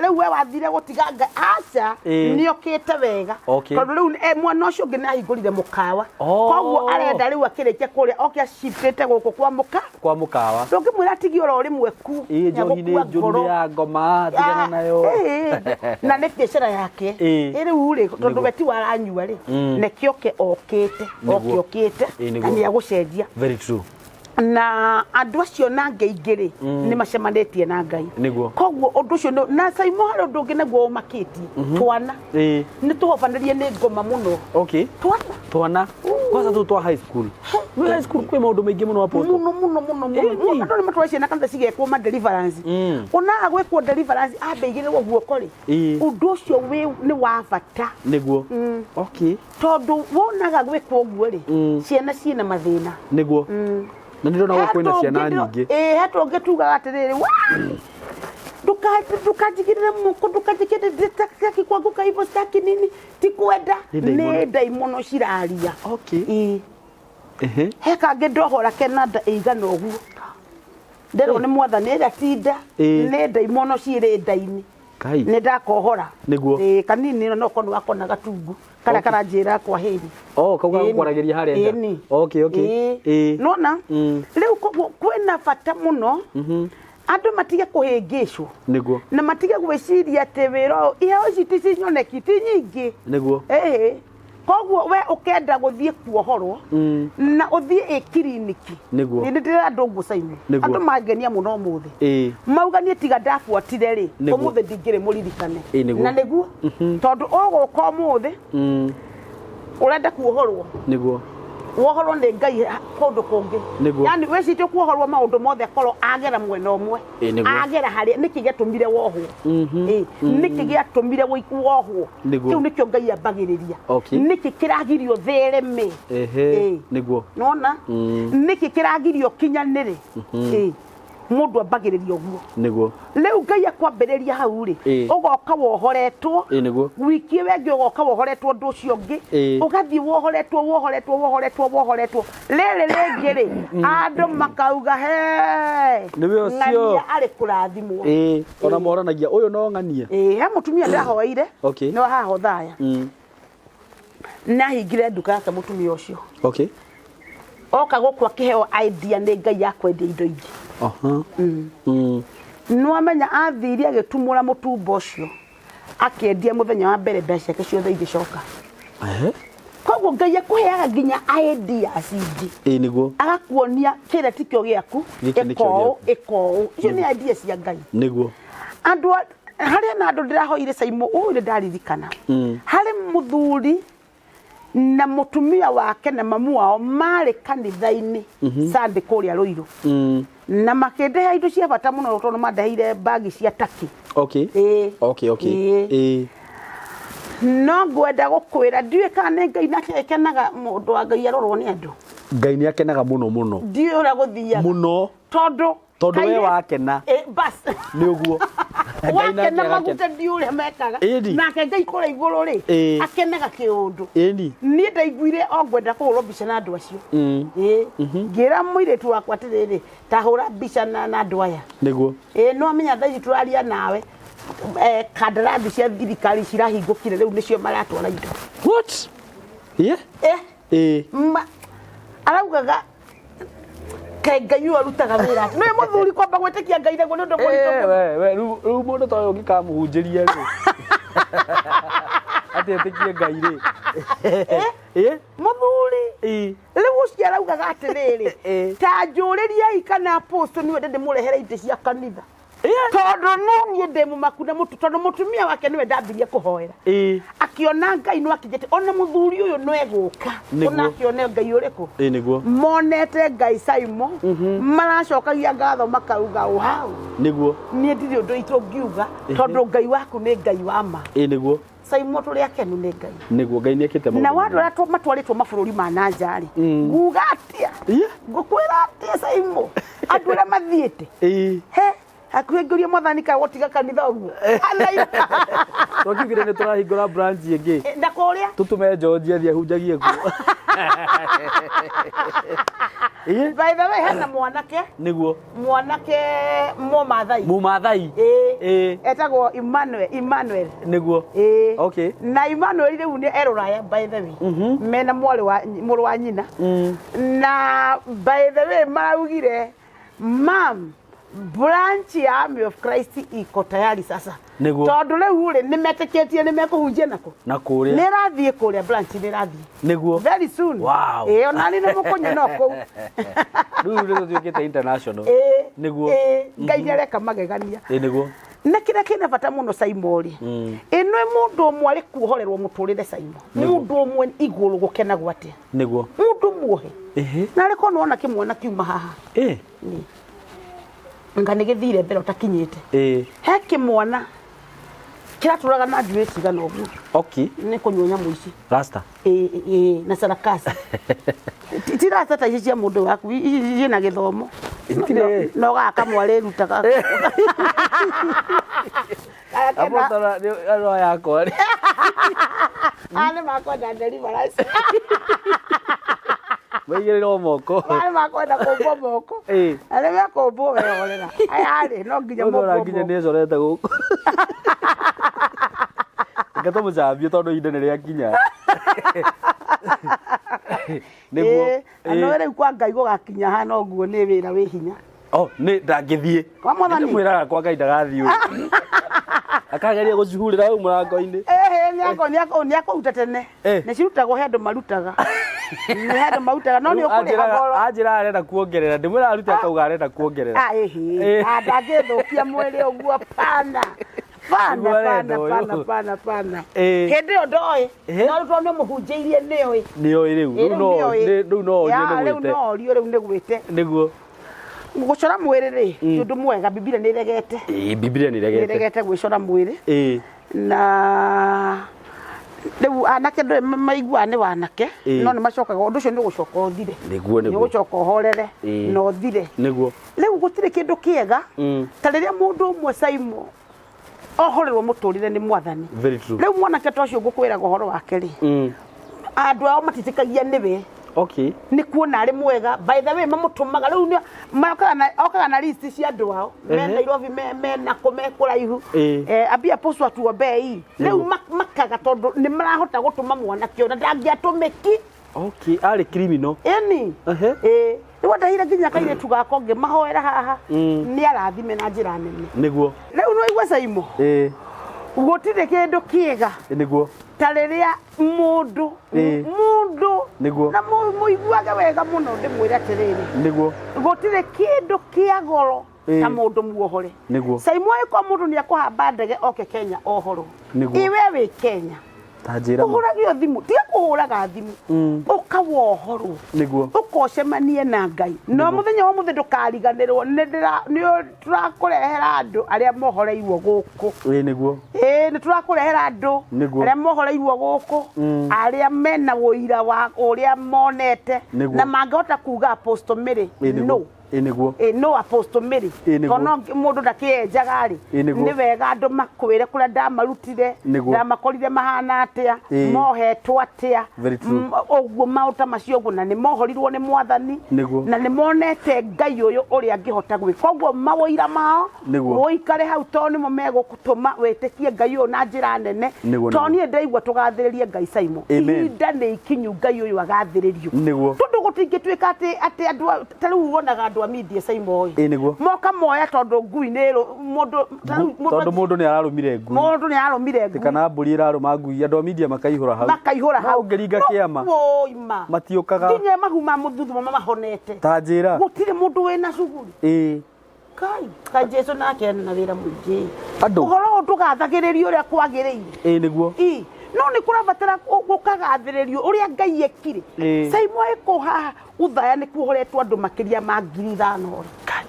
[SPEAKER 1] rĩu we wathire gũtiga Ngai aca
[SPEAKER 2] Ĩĩ.
[SPEAKER 1] nĩ okĩte wega.
[SPEAKER 2] Okay.
[SPEAKER 1] Tondũ rĩu mwana ũcio ũngĩ nĩ ahingũrire mũkawa.
[SPEAKER 2] Oh.
[SPEAKER 1] Koguo arenda rĩu akĩrĩkia kũrĩa oke acifĩte gũkũ kwa mũka.
[SPEAKER 2] Kwa mũkawa.
[SPEAKER 1] Ndũngĩmwĩra atigie oro rĩmwe ku.
[SPEAKER 2] Ĩĩ njohi nĩ
[SPEAKER 1] nĩegũkua
[SPEAKER 2] njũru
[SPEAKER 1] ngoro.
[SPEAKER 2] nĩ ya ngoma tigana nayo.
[SPEAKER 1] Ĩĩ, na nĩ biacara yake.
[SPEAKER 2] Ĩĩ.
[SPEAKER 1] Ĩ rĩu rĩ tondũ
[SPEAKER 2] Nĩguo.
[SPEAKER 1] we ti waranyua rĩ nĩkĩo ke okĩte
[SPEAKER 2] Nĩguo.
[SPEAKER 1] oke okĩte
[SPEAKER 2] Ĩĩ,
[SPEAKER 1] na
[SPEAKER 2] nĩguo.
[SPEAKER 1] nĩ egũcenjia.
[SPEAKER 2] Very true.
[SPEAKER 1] Na andũ acio na angĩ aingĩ rĩ nĩ macemanĩtie na Ngai.
[SPEAKER 2] Nĩguo.
[SPEAKER 1] Koguo ũndũ ũcio na Saimo harĩ ũndũ ũngĩ naguo ũmakĩtie twana.
[SPEAKER 2] Ĩĩ.
[SPEAKER 1] Nĩ tũhobanĩrie nĩ ngoma mũno.
[SPEAKER 2] Okay.
[SPEAKER 1] Twana.
[SPEAKER 2] Twana. Kwanza tũtũ twa high school. Nĩ high school kwĩ maũndũ maingĩ mũno Apostle.
[SPEAKER 1] Mũno mũno mũno mũno.
[SPEAKER 2] Ĩĩ.
[SPEAKER 1] Mũno andũ nĩ matware ciana kanitha cigekwo ma deliverance. Onaga gwĩkwo deliverance ambe aigĩrĩrwo guoko rĩ.
[SPEAKER 2] Ĩĩ.
[SPEAKER 1] Ũndũ ũcio nĩ wa bata.
[SPEAKER 2] Nĩguo. Okay.
[SPEAKER 1] Tondũ wonaga gwĩkwo ũguo rĩ, ciana ciĩna mathĩna.
[SPEAKER 2] Nĩguo. Na nĩ ndĩrona gũkũ kwĩna ciana nyingĩ.
[SPEAKER 1] Ĩĩ, he tũngĩ tugaga atĩrĩrĩ, wa! Ndukanjigĩrĩre moko, ndukanjigĩrĩre, sitaki kuanguka hivyo, sitaki nini, ti kwenda.
[SPEAKER 2] Nĩ ndaimono.
[SPEAKER 1] Nĩ ndaimono ciraria.
[SPEAKER 2] Okay.
[SPEAKER 1] Ĩĩ.
[SPEAKER 2] Ehe.
[SPEAKER 1] He kangĩ ndohora kena nda ĩigana ũguo. Nderwo nĩ mwathani ĩrĩa ti nda,
[SPEAKER 2] Ĩĩ.
[SPEAKER 1] nĩ ndaimono cirĩ nda-inĩ.
[SPEAKER 2] Kai.
[SPEAKER 1] Nĩ ndakohora.
[SPEAKER 2] Nĩguo.
[SPEAKER 1] Ĩĩ, kanini no korwo nĩ wakona gatungu. Karĩa
[SPEAKER 2] Okay.
[SPEAKER 1] karanjĩra kwa heri.
[SPEAKER 2] Oh, kau gagũkwaragĩria harĩa nja.
[SPEAKER 1] Ĩni.
[SPEAKER 2] Okay, okay.
[SPEAKER 1] Ĩĩ.
[SPEAKER 2] Ĩĩ.
[SPEAKER 1] Nĩwona? Rĩu koguo kwĩna bata mũno Andũ matige kũhĩngĩcwo
[SPEAKER 2] Nĩguo.
[SPEAKER 1] na matige gwĩciria atĩ wĩra ũyũ, iheo ici ti cinyoneki, ti nyingĩ.
[SPEAKER 2] Nĩguo.
[SPEAKER 1] Ĩhĩ, koguo we ũkenda gũthiĩ kuohorwo na ũthiĩ ĩ kiriniki.
[SPEAKER 2] Nĩguo.
[SPEAKER 1] Nĩ ndĩra andũ ũguo, Simon.
[SPEAKER 2] Nĩguo.
[SPEAKER 1] Andũ mangenia mũno ũmũthĩ. Mauga niĩ tiga ndabuatire rĩ,
[SPEAKER 2] Nĩguo.
[SPEAKER 1] ũmũthĩ ndingĩrĩ mũririkane.
[SPEAKER 2] Nĩguo.
[SPEAKER 1] Na nĩguo, tondũ ũgũka ũmũthĩ ũrenda kuohorwo,
[SPEAKER 2] Nĩguo.
[SPEAKER 1] Wohorwo nĩ Ngai kũndũ kũngĩ.
[SPEAKER 2] Nĩguo.
[SPEAKER 1] Yani wĩcirie kuohorwo maũndũ mothe akorwo agera mwena ũmwe,
[SPEAKER 2] Nĩguo.
[SPEAKER 1] agera harĩa nĩkĩ gĩatũmire wohwo. Nĩkĩ gĩatũmire wohwo?
[SPEAKER 2] Nĩguo.
[SPEAKER 1] Kĩu nĩkĩo Ngai ambagĩrĩria. Nĩkĩ kĩragirio thereme?
[SPEAKER 2] Nĩguo.
[SPEAKER 1] Nona nĩkĩ kĩragirio kinyanĩre? Mũndũ ambagĩrĩria ũguo.
[SPEAKER 2] Nĩguo.
[SPEAKER 1] Rĩu Ngai akwambĩrĩria hau rĩ, ũgoka wohoretwo.
[SPEAKER 2] Nĩguo.
[SPEAKER 1] Wiki ĩyo ĩngĩ ũgoka wohoretwo ũndũ ũcio ũngĩ. Ũgathiĩ wohoretwo, wohoretwo, wohoretwo, wohoretwo. Rĩrĩ rĩngĩ rĩ, andũ makauga he
[SPEAKER 2] Nĩwe ũcio.
[SPEAKER 1] Ng'ania arĩ kũrathimwo.
[SPEAKER 2] Ona moranagia ũyũ no ng'ania.
[SPEAKER 1] He mũtumia ndahoeire, nĩ wa haha Othaya. Nahingire nduka yake mũtumia ũcio. Oka gũkũ akĩheo idea nĩ Ngai ya kwendia indo ingĩ. Nĩwamenya athire agĩtumũra mũtumbo ũcio, akĩendia mũthenya wa mbere, mbeca ciake ciothe igĩcoka. Koguo Ngai akũheaga nginya ideas ingĩ.
[SPEAKER 2] Nĩguo.
[SPEAKER 1] Agakuonia kĩrĩa tikĩo gĩaku,
[SPEAKER 2] Gĩkĩ nĩkĩo
[SPEAKER 1] ĩka ũũ,
[SPEAKER 2] gĩaku.
[SPEAKER 1] ĩka ũũ. Icio nĩ idea cia Ngai.
[SPEAKER 2] Nĩguo.
[SPEAKER 1] Andũ harĩ na andũ ndĩrahoire Saimo, ũũ nĩ ndaririkana. Harĩ mũthuri na mũtumia wake na mamu wao marĩ kanitha-inĩ Sunday kũrĩa Rũirũ. Na makĩndehe indo cia bata mũno tondũ mandeheire bagi cia taki. No ngwenda gũkwĩra, ndiũĩ kana nĩ Ngai nake akenaga mũndũ wa Ngai arorwo nĩ andũ.
[SPEAKER 2] Ngai nĩ akenaga mũno mũno.
[SPEAKER 1] Ndiũĩ ũrĩa gũthiaga.
[SPEAKER 2] Mũno.
[SPEAKER 1] Tondũ
[SPEAKER 2] Tondũ we
[SPEAKER 1] kairĩ-
[SPEAKER 2] wakena.
[SPEAKER 1] Bas.
[SPEAKER 2] Nĩ ũguo. Ngai nake
[SPEAKER 1] Wakena
[SPEAKER 2] agakena.
[SPEAKER 1] maguta ndiũĩ ũrĩa mekaga. Nake Ngai kũrĩa igũrũ rĩ, akenaga kĩũndũ. Niĩ ndaiguire o ngwenda kũhũrwo mbica na andũ acio. Ngĩra mũirĩtu wakwa atĩrĩrĩ, ta hũra mbica na andũ aya.
[SPEAKER 2] Nĩguo.
[SPEAKER 1] No amenya thaa ici tũraria nawe, kandarathi cia thirikari cirahingũkire rĩu nĩcio maratwara indo.
[SPEAKER 2] What? Yeah?
[SPEAKER 1] Araugaga kaĩ Ngai ũyũ arutaga wĩra atĩa? Nĩwe mũthuri kwamba gwĩtĩkia Ngai naguo nĩ ũndũ mũritũ mũno.
[SPEAKER 2] We, rĩu mũndũ ta ũyũ ũngĩkamũhunjĩria rĩ, atĩ etĩkie Ngai rĩ.
[SPEAKER 1] Mũthuri. Rĩu ũcio araugaga atĩrĩrĩ, ta njũrĩriai kana apostle nĩwe ndĩmũrehere itĩ cia kanitha. Tondũ no niĩ ndĩ mũmaku na mũtu, tondũ mũtumia wake nĩwe ndambirie kũhoera. Akĩona Ngai no akĩnjĩte, ona mũthuri ũyũ no egũka.
[SPEAKER 2] Nĩguo.
[SPEAKER 1] Ona akĩone Ngai ũrĩkũ?
[SPEAKER 2] Nĩguo.
[SPEAKER 1] Monete Ngai Saimo, maracokagia ngatho makauga wow.
[SPEAKER 2] Nĩguo.
[SPEAKER 1] Niĩ ndirĩ ũndũ itũngiuga, tondũ Ngai waku nĩ Ngai wa ma.
[SPEAKER 2] Nĩguo.
[SPEAKER 1] Saimo tũrĩ akenu nĩ Ngai.
[SPEAKER 2] Nĩguo, Ngai nĩekĩte maũndũ
[SPEAKER 1] Na wa andũ
[SPEAKER 2] manene.
[SPEAKER 1] arĩa matwarĩtwo mabũrũri ma na nja rĩ, nguga atĩa? Ngũkwĩra atĩa Saimo? Andũ arĩa mathiĩte. He, hakuhĩ ngũrie mwathani kaĩ gũtiga kanitha ũguo.
[SPEAKER 2] Twakiugire nĩ tũrahingũra branch ĩngĩ.
[SPEAKER 1] Na kũrĩa?
[SPEAKER 2] Tũtũme George athiĩ ahunjagie kuo.
[SPEAKER 1] By the way, hena mwanake.
[SPEAKER 2] Nĩguo.
[SPEAKER 1] Mwanake Mũmathai.
[SPEAKER 2] Mũmathai.
[SPEAKER 1] Etagwo Emmanuel, Emmanuel.
[SPEAKER 2] Nĩguo.
[SPEAKER 1] Na Emmanuel rĩu nĩ erũraya by the way. Mena mwarĩ wa mũrũ wa nyina. Na by the way maraugire, mam, branch ya Army of Christ iko tayari sasa.
[SPEAKER 2] Nĩguo.
[SPEAKER 1] Tondũ rĩu rĩ, nĩ metĩkĩtie nĩ mekũhunjia nako.
[SPEAKER 2] Na kũrĩa.
[SPEAKER 1] Nĩ ĩrathiĩ kũrĩa branch nĩ ĩrathiĩ.
[SPEAKER 2] Nĩguo.
[SPEAKER 1] Very soon.
[SPEAKER 2] Wow.
[SPEAKER 1] Ona nĩ mũkũnyona kũu.
[SPEAKER 2] Rĩu nĩ tũtuĩkĩte international. Nĩguo.
[SPEAKER 1] Ngai nĩ areka magegania.
[SPEAKER 2] Nĩguo.
[SPEAKER 1] Na kĩrĩa kĩna bata mũno Saimo rĩ, ĩno mũndũ ũmwe arĩ kuohorerwo mũtũrĩre Saimo. Mũndũ ũmwe igũrũ gũkenagwo atĩa?
[SPEAKER 2] Nĩguo.
[SPEAKER 1] Mũndũ muohe. Na arĩ korwo nĩwona kĩmwana kiuma haha. Nga nĩ gĩthire mbere ũtakinyĩte. He kĩmwana kĩratũraga na njuĩ cigana ũguo. Nĩ kũnyua nyamũ ici.
[SPEAKER 2] Rasta.
[SPEAKER 1] Na sarakasi. Ti rasta ta ici cia mũndũ waku, ici ciĩna gĩthomo.
[SPEAKER 2] Itirĩ.
[SPEAKER 1] No gaka mwarĩrutaga.
[SPEAKER 2] Apo tara nĩ andũ aya akwa rĩ.
[SPEAKER 1] Aya nĩ makwenda deliverance.
[SPEAKER 2] Maigĩrĩrwo moko.
[SPEAKER 1] Aya nĩ makwenda kũmbwo moko. Arĩa mekũmbwo wehorera. Aya rĩ, no nginya
[SPEAKER 2] Mũndũ
[SPEAKER 1] mombwo
[SPEAKER 2] nginya
[SPEAKER 1] moko.
[SPEAKER 2] nĩ ecorete gũkũ. Reke tũmũcambie tondũ ihinda nĩ rĩakinya. Nĩguo.
[SPEAKER 1] Na no rĩu kwa Ngai gũgakinya hana ũguo nĩ wĩra wĩ hinya.
[SPEAKER 2] Oh, nĩ ndangĩthiĩ.
[SPEAKER 1] Kwa Mwathani.
[SPEAKER 2] Mwĩraga kwa Ngai ndagathiĩ ũguo. Akageria gũcihurĩra hau mũrango-inĩ.
[SPEAKER 1] Ehe, nĩ akũruta tene.
[SPEAKER 2] Eh.
[SPEAKER 1] Nĩ cirutagwo he andũ marutaga. Nĩ he andũ marutaga no nĩ
[SPEAKER 2] Rĩu
[SPEAKER 1] ũkũrĩha
[SPEAKER 2] anjĩraga
[SPEAKER 1] goro.
[SPEAKER 2] anjĩraga arenda kuongerera ndĩmwĩra arute akauga arenda kuongerera.
[SPEAKER 1] Ah, ĩhĩ.
[SPEAKER 2] Eh.
[SPEAKER 1] Ah, ndangĩthũkia mwĩrĩ ũguo pana. Pana,
[SPEAKER 2] Nĩguo arenda
[SPEAKER 1] pana,
[SPEAKER 2] ũyũ.
[SPEAKER 1] pana, pana, pana.
[SPEAKER 2] Eh.
[SPEAKER 1] Hĩndĩ ĩyo ndoĩ.
[SPEAKER 2] Ehe.
[SPEAKER 1] No rĩu tondũ nĩ mũhunjĩirie nĩoĩ.
[SPEAKER 2] Nĩoĩ rĩu.
[SPEAKER 1] Ĩ,
[SPEAKER 2] Rĩu no
[SPEAKER 1] nĩoĩ.
[SPEAKER 2] rĩu no orio
[SPEAKER 1] Ya,
[SPEAKER 2] nĩ
[SPEAKER 1] rĩu
[SPEAKER 2] gwĩte.
[SPEAKER 1] no orio rĩu nĩ gwĩte.
[SPEAKER 2] Nĩguo.
[SPEAKER 1] Gũcora mwĩrĩ rĩ, ti ũndũ mwega, Bibilia nĩ ĩregete.
[SPEAKER 2] Ĩĩ Bibilia nĩ
[SPEAKER 1] Nĩ
[SPEAKER 2] ĩregete.
[SPEAKER 1] ĩregete gwĩcora mwĩrĩ.
[SPEAKER 2] Ĩĩ.
[SPEAKER 1] Na rĩu anake ndũĩ maiguaga nĩ wanake,
[SPEAKER 2] Ĩĩ.
[SPEAKER 1] no nĩ macokaga ũndũ ũcio nĩ ũgũcoka ũthire.
[SPEAKER 2] Nĩguo
[SPEAKER 1] Nĩ
[SPEAKER 2] nĩguo.
[SPEAKER 1] ũgũcoka ũhorere
[SPEAKER 2] Ĩĩ.
[SPEAKER 1] na ũthire.
[SPEAKER 2] Nĩguo.
[SPEAKER 1] Rĩu gũtirĩ kĩndũ kĩega ta rĩrĩa mũndũ ũmwe Saimo ohorerwo mũtũrĩre nĩ mwathani.
[SPEAKER 2] Very true.
[SPEAKER 1] Rĩu mwanake ta ũcio ngũkwĩraga ũhoro wake rĩ, andũ ao matitĩkagia nĩwe
[SPEAKER 2] Okay.
[SPEAKER 1] nĩ kuona arĩ mwega. By the way mamũtũmaga rĩu okaga na list cia andũ ao me
[SPEAKER 2] Ehe.
[SPEAKER 1] Nairobi me nakũ me kũraihu.
[SPEAKER 2] Ĩĩ.
[SPEAKER 1] Eh, ambia apostle atuombei rĩu
[SPEAKER 2] Nĩguo.
[SPEAKER 1] makaga tondũ nĩ marahota gũtũma mwanake ũyũ na ndangĩatũmĩki.
[SPEAKER 2] Okay, arĩ criminal.
[SPEAKER 1] Ĩni.
[SPEAKER 2] Ehe.
[SPEAKER 1] Ĩĩ rĩu ndahire nginya kairĩtu gakwa ngĩmahoera haha nĩ arathime na njĩra nene.
[SPEAKER 2] Nĩguo.
[SPEAKER 1] Rĩu nĩ waigua Saimo,
[SPEAKER 2] Ĩĩ.
[SPEAKER 1] gũtirĩ kĩndũ kĩega
[SPEAKER 2] Nĩguo.
[SPEAKER 1] ta rĩrĩa mũndũ
[SPEAKER 2] Ĩĩ.
[SPEAKER 1] mũndũ
[SPEAKER 2] Nĩguo.
[SPEAKER 1] na mũiguage wega mũno ndĩmwĩre atĩrĩrĩ,
[SPEAKER 2] Nĩguo.
[SPEAKER 1] gũtirĩ kĩndũ kĩa goro
[SPEAKER 2] Ĩĩ.
[SPEAKER 1] ta mũndũ muohore.
[SPEAKER 2] Nĩguo.
[SPEAKER 1] Saimo ĩko mũndũ nĩ akũhamba ndege oke Kenya ohorwo.
[SPEAKER 2] Nĩguo.
[SPEAKER 1] Ĩ we wĩ Kenya
[SPEAKER 2] Ta njĩra ma.
[SPEAKER 1] ũhũragio thimũ, tiga kũhũraga thimũ, ũkawohorwo
[SPEAKER 2] Nĩguo.
[SPEAKER 1] ũkocemanie na Ngai no mũthenya wa mũthĩ ndũkariganĩrwo nĩ tũrakũrehera andũ arĩa mohoreirwo gũkũ.
[SPEAKER 2] Ĩĩ nĩguo.
[SPEAKER 1] Ĩĩ nĩ tũrakũrehera andũ
[SPEAKER 2] Nĩguo.
[SPEAKER 1] arĩa mohoreirwo gũkũ, arĩa mena ũira wa ũrĩa monete
[SPEAKER 2] Nĩguo.
[SPEAKER 1] na mangĩhota kuga Apostle Mary
[SPEAKER 2] Ĩĩ nĩguo.
[SPEAKER 1] no.
[SPEAKER 2] Ĩĩ nĩguo.
[SPEAKER 1] Ĩ no Apostle Mary.
[SPEAKER 2] Ĩ, nĩguo.
[SPEAKER 1] Tondũ no mũndũ ndakĩenjaga rĩ,
[SPEAKER 2] Ĩ, nĩguo.
[SPEAKER 1] nĩ wega andũ makwĩre kũrĩa ndamarutire,
[SPEAKER 2] Nĩguo.
[SPEAKER 1] ndamakorire mahana atĩa,
[SPEAKER 2] Ĩ.
[SPEAKER 1] mohetwo atĩa.
[SPEAKER 2] Very true.
[SPEAKER 1] Ũguo maũndũ ta macio ũguo na nĩ mohorirwo nĩ mwathani
[SPEAKER 2] Nĩguo.
[SPEAKER 1] na nĩ monete Ngai ũyũ ũrĩa angĩhota gwĩka. Koguo maũira mao
[SPEAKER 2] Nĩguo.
[SPEAKER 1] ũikare hau tondũ nĩmo megũgũtũma wĩtĩkie Ngai ũyũ na njĩra nene.
[SPEAKER 2] Nĩguo,
[SPEAKER 1] Tondũ
[SPEAKER 2] nĩguo.
[SPEAKER 1] niĩ ndaigua tũgathĩrĩrie Ngai Saimo.
[SPEAKER 2] Amen.
[SPEAKER 1] Ihinda nĩ ikinyu Ngai ũyũ agathĩrĩrio.
[SPEAKER 2] Nĩguo.
[SPEAKER 1] Tondũ gũtingĩtuĩka atĩ atĩ andũ ta rĩu wonaga andũ a media Saimo ĩ.
[SPEAKER 2] Ĩĩ nĩguo.
[SPEAKER 1] Moka moya tondũ ngui nĩ mũndũ ta rĩu mũndũ
[SPEAKER 2] Tondũ mũndũ nĩ ararũmire ngui.
[SPEAKER 1] Mũndũ nĩ ararũmire ngui.
[SPEAKER 2] Kana mbũri ĩrarũma ngui andũ a media makaihũra hau.
[SPEAKER 1] Makaihũra hau.
[SPEAKER 2] No ũngĩringa kĩama.
[SPEAKER 1] Woi ma.
[SPEAKER 2] Matiũkaga.
[SPEAKER 1] Nginya mahu ma mũthuthumo mamahonete.
[SPEAKER 2] Ta njĩra.
[SPEAKER 1] Gũtirĩ mũndũ wĩna cuguri.
[SPEAKER 2] Ĩĩ.
[SPEAKER 1] Kai, ka Jesu nake ena wĩra mũingĩ.
[SPEAKER 2] Andũ.
[SPEAKER 1] Ũhoro ũyũ ndũgathagĩrĩrio ũrĩa kwagĩrĩire.
[SPEAKER 2] Ĩĩ nĩguo.
[SPEAKER 1] Ĩ, no nĩ kũrabatara gũkagathĩrĩrio ũrĩa Ngai ekire.
[SPEAKER 2] Ĩĩ.
[SPEAKER 1] Saimo ĩkũ haha Uthaya nĩ kuohoretwo andũ makĩria ma 5,000 rĩ.
[SPEAKER 2] Kai.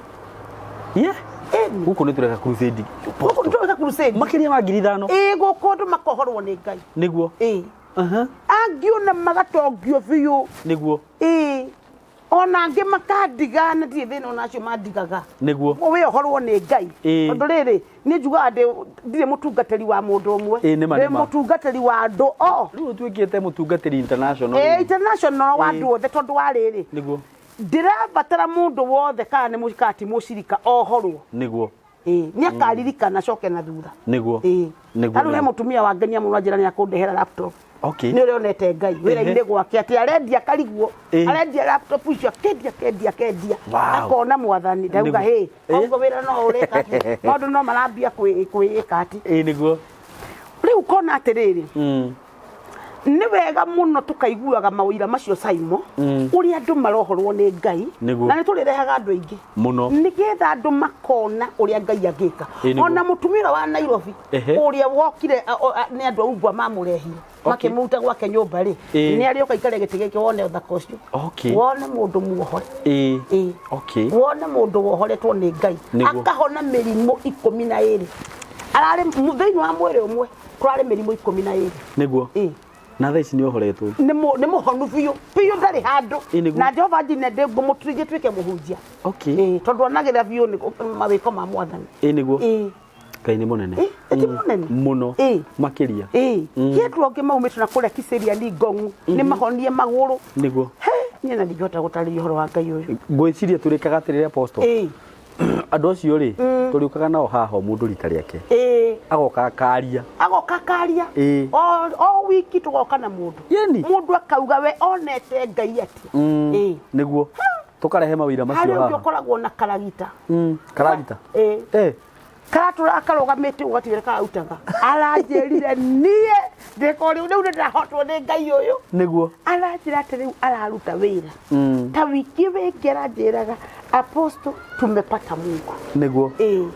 [SPEAKER 2] Yeah.
[SPEAKER 1] Ĩni.
[SPEAKER 2] Gũkũ nĩ tũreka crusade.
[SPEAKER 1] Gũkũ nĩ tũreka crusade.
[SPEAKER 2] Makĩria ma 5,000.
[SPEAKER 1] Ĩĩ gũkũ andũ makohorwo nĩ Ngai.
[SPEAKER 2] Nĩguo.
[SPEAKER 1] Ĩĩ.
[SPEAKER 2] Aha.
[SPEAKER 1] Angĩ ona magatongio biũ.
[SPEAKER 2] Nĩguo.
[SPEAKER 1] Ĩĩ. Ona angĩ makandiga na ndirĩ thĩna ona acio mandigaga.
[SPEAKER 2] Nĩguo.
[SPEAKER 1] Wĩohorwo nĩ Ngai.
[SPEAKER 2] Ĩĩ.
[SPEAKER 1] Tondũ rĩrĩ niĩ njugaga ndirĩ mũtungatĩri wa mũndũ ũmwe.
[SPEAKER 2] Ĩĩ, nĩma,
[SPEAKER 1] Ndĩ
[SPEAKER 2] nĩma.
[SPEAKER 1] mũtungatĩri wa andũ o.
[SPEAKER 2] Rĩu ũtuĩkĩte mũtungatĩri international.
[SPEAKER 1] Ĩĩ international wa
[SPEAKER 2] Ĩĩ.
[SPEAKER 1] andũ othe tondũ wa rĩrĩ.
[SPEAKER 2] Nĩguo.
[SPEAKER 1] Ndĩrabatara mũndũ wothe kana nĩ kana ti mũcirika ohorwo.
[SPEAKER 2] Nĩguo.
[SPEAKER 1] Ĩĩ nĩ akaririkana acoke na thutha.
[SPEAKER 2] Nĩguo.
[SPEAKER 1] Ĩĩ.
[SPEAKER 2] Nĩguo.
[SPEAKER 1] Tarĩu he mũtumia wangenia mũno anjĩra nĩ akũndehera laptop.
[SPEAKER 2] Okay.
[SPEAKER 1] Nĩ ũrĩa onete Ngai wĩra-inĩ gwake atĩ arendia kariguo
[SPEAKER 2] Ĩĩ.
[SPEAKER 1] arendia laptop icio akendia akendia akendia
[SPEAKER 2] Wow.
[SPEAKER 1] akona mwathani ndauga
[SPEAKER 2] Nĩguo.
[SPEAKER 1] hĩ
[SPEAKER 2] Ĩĩ.
[SPEAKER 1] koguo wĩra no ũreka atĩ maũndũ no marambia kwĩĩka atĩ
[SPEAKER 2] Ĩĩ nĩguo.
[SPEAKER 1] rĩu ũkona atĩrĩrĩ nĩ wega mũno tũkaiguaga maũira macio Saimo ũrĩa andũ marohorwo nĩ Ngai
[SPEAKER 2] Nĩguo.
[SPEAKER 1] na nĩ tũrĩrehaga andũ aingĩ
[SPEAKER 2] Mũno.
[SPEAKER 1] nĩgetha andũ makona ũrĩa Ngai angĩka
[SPEAKER 2] Ĩĩ, nĩguo.
[SPEAKER 1] ona mũtumia ũrĩa wa Nairobi
[SPEAKER 2] Ehe.
[SPEAKER 1] ũrĩa wokire nĩ andũ a Umbwa mamũrehire
[SPEAKER 2] Okay.
[SPEAKER 1] makĩmũruta gwake nyũmba rĩ
[SPEAKER 2] Ĩĩ.
[SPEAKER 1] nĩ arĩoka aikare gĩtĩ gĩkĩ wone ũthaka ũcio
[SPEAKER 2] Okay.
[SPEAKER 1] wone mũndũ muohore
[SPEAKER 2] Ĩĩ.
[SPEAKER 1] Ĩĩ.
[SPEAKER 2] Okay.
[SPEAKER 1] wone mũndũ wohoretwo nĩ Ngai
[SPEAKER 2] Nĩguo.
[SPEAKER 1] akahona mĩrimũ 12 ararĩ thĩinĩ wa mwĩrĩ ũmwe kũrarĩ mĩrimũ 12
[SPEAKER 2] Nĩguo.
[SPEAKER 1] Ĩĩ.
[SPEAKER 2] Na thaa ici nĩ ohoretwo.
[SPEAKER 1] Nĩ mũhonu biũ biũ ndarĩ handũ
[SPEAKER 2] Ĩĩ, nĩguo.
[SPEAKER 1] na Jehova njine ngũmũturithie tuĩke mũhunjia.
[SPEAKER 2] Okay.
[SPEAKER 1] Ĩĩ, tondũ onagĩra biũ nĩ mawĩko ma mwathani.
[SPEAKER 2] Ĩĩ nĩguo.
[SPEAKER 1] Ĩĩ.
[SPEAKER 2] Ngai nĩ mũnene.
[SPEAKER 1] Ĩĩ, ti mũnene?
[SPEAKER 2] Mũno.
[SPEAKER 1] Ĩĩ.
[SPEAKER 2] Makĩria.
[SPEAKER 1] Ĩĩ. Kĩ andũ angĩ maumĩte na kũrĩa Kiserian Ngong'u nĩ mahonie magũrũ.
[SPEAKER 2] Nĩguo.
[SPEAKER 1] He, niĩ na ndingĩhota gũtarĩria ũhoro wa Ngai ũyũ.
[SPEAKER 2] Ngwĩciria tũrĩkaga atĩrĩrĩ apostle.
[SPEAKER 1] Ĩĩ.
[SPEAKER 2] Andũ acio rĩ, tũrĩũkaga nao haha o mũndũ rita rĩake.
[SPEAKER 1] Ĩĩ.
[SPEAKER 2] Agoka akaria.
[SPEAKER 1] Agoka akaria.
[SPEAKER 2] Ĩĩ.
[SPEAKER 1] O wiki tũgoka na mũndũ.
[SPEAKER 2] Yeni.
[SPEAKER 1] Mũndũ akauga we onete Ngai atĩa. Ĩĩ.
[SPEAKER 2] Nĩguo. Tũkarehe mawĩra macio
[SPEAKER 1] Harĩ ũngĩ
[SPEAKER 2] haha.
[SPEAKER 1] ũkoragwo na karagita.
[SPEAKER 2] Karagita.
[SPEAKER 1] Ĩĩ. Karatũraga karũgamĩte ũgatigĩra kararutaga. Aranjĩrire niĩ ndĩko rĩu rĩu nĩndĩrahotwo nĩ Ngai ũyũ.
[SPEAKER 2] Nĩguo.
[SPEAKER 1] Aranjĩra atĩ rĩu araruta wĩra. Ta wiki wĩngĩ aranjĩraga apostle tumepata Mungu.
[SPEAKER 2] Nĩguo.
[SPEAKER 1] Ĩĩ.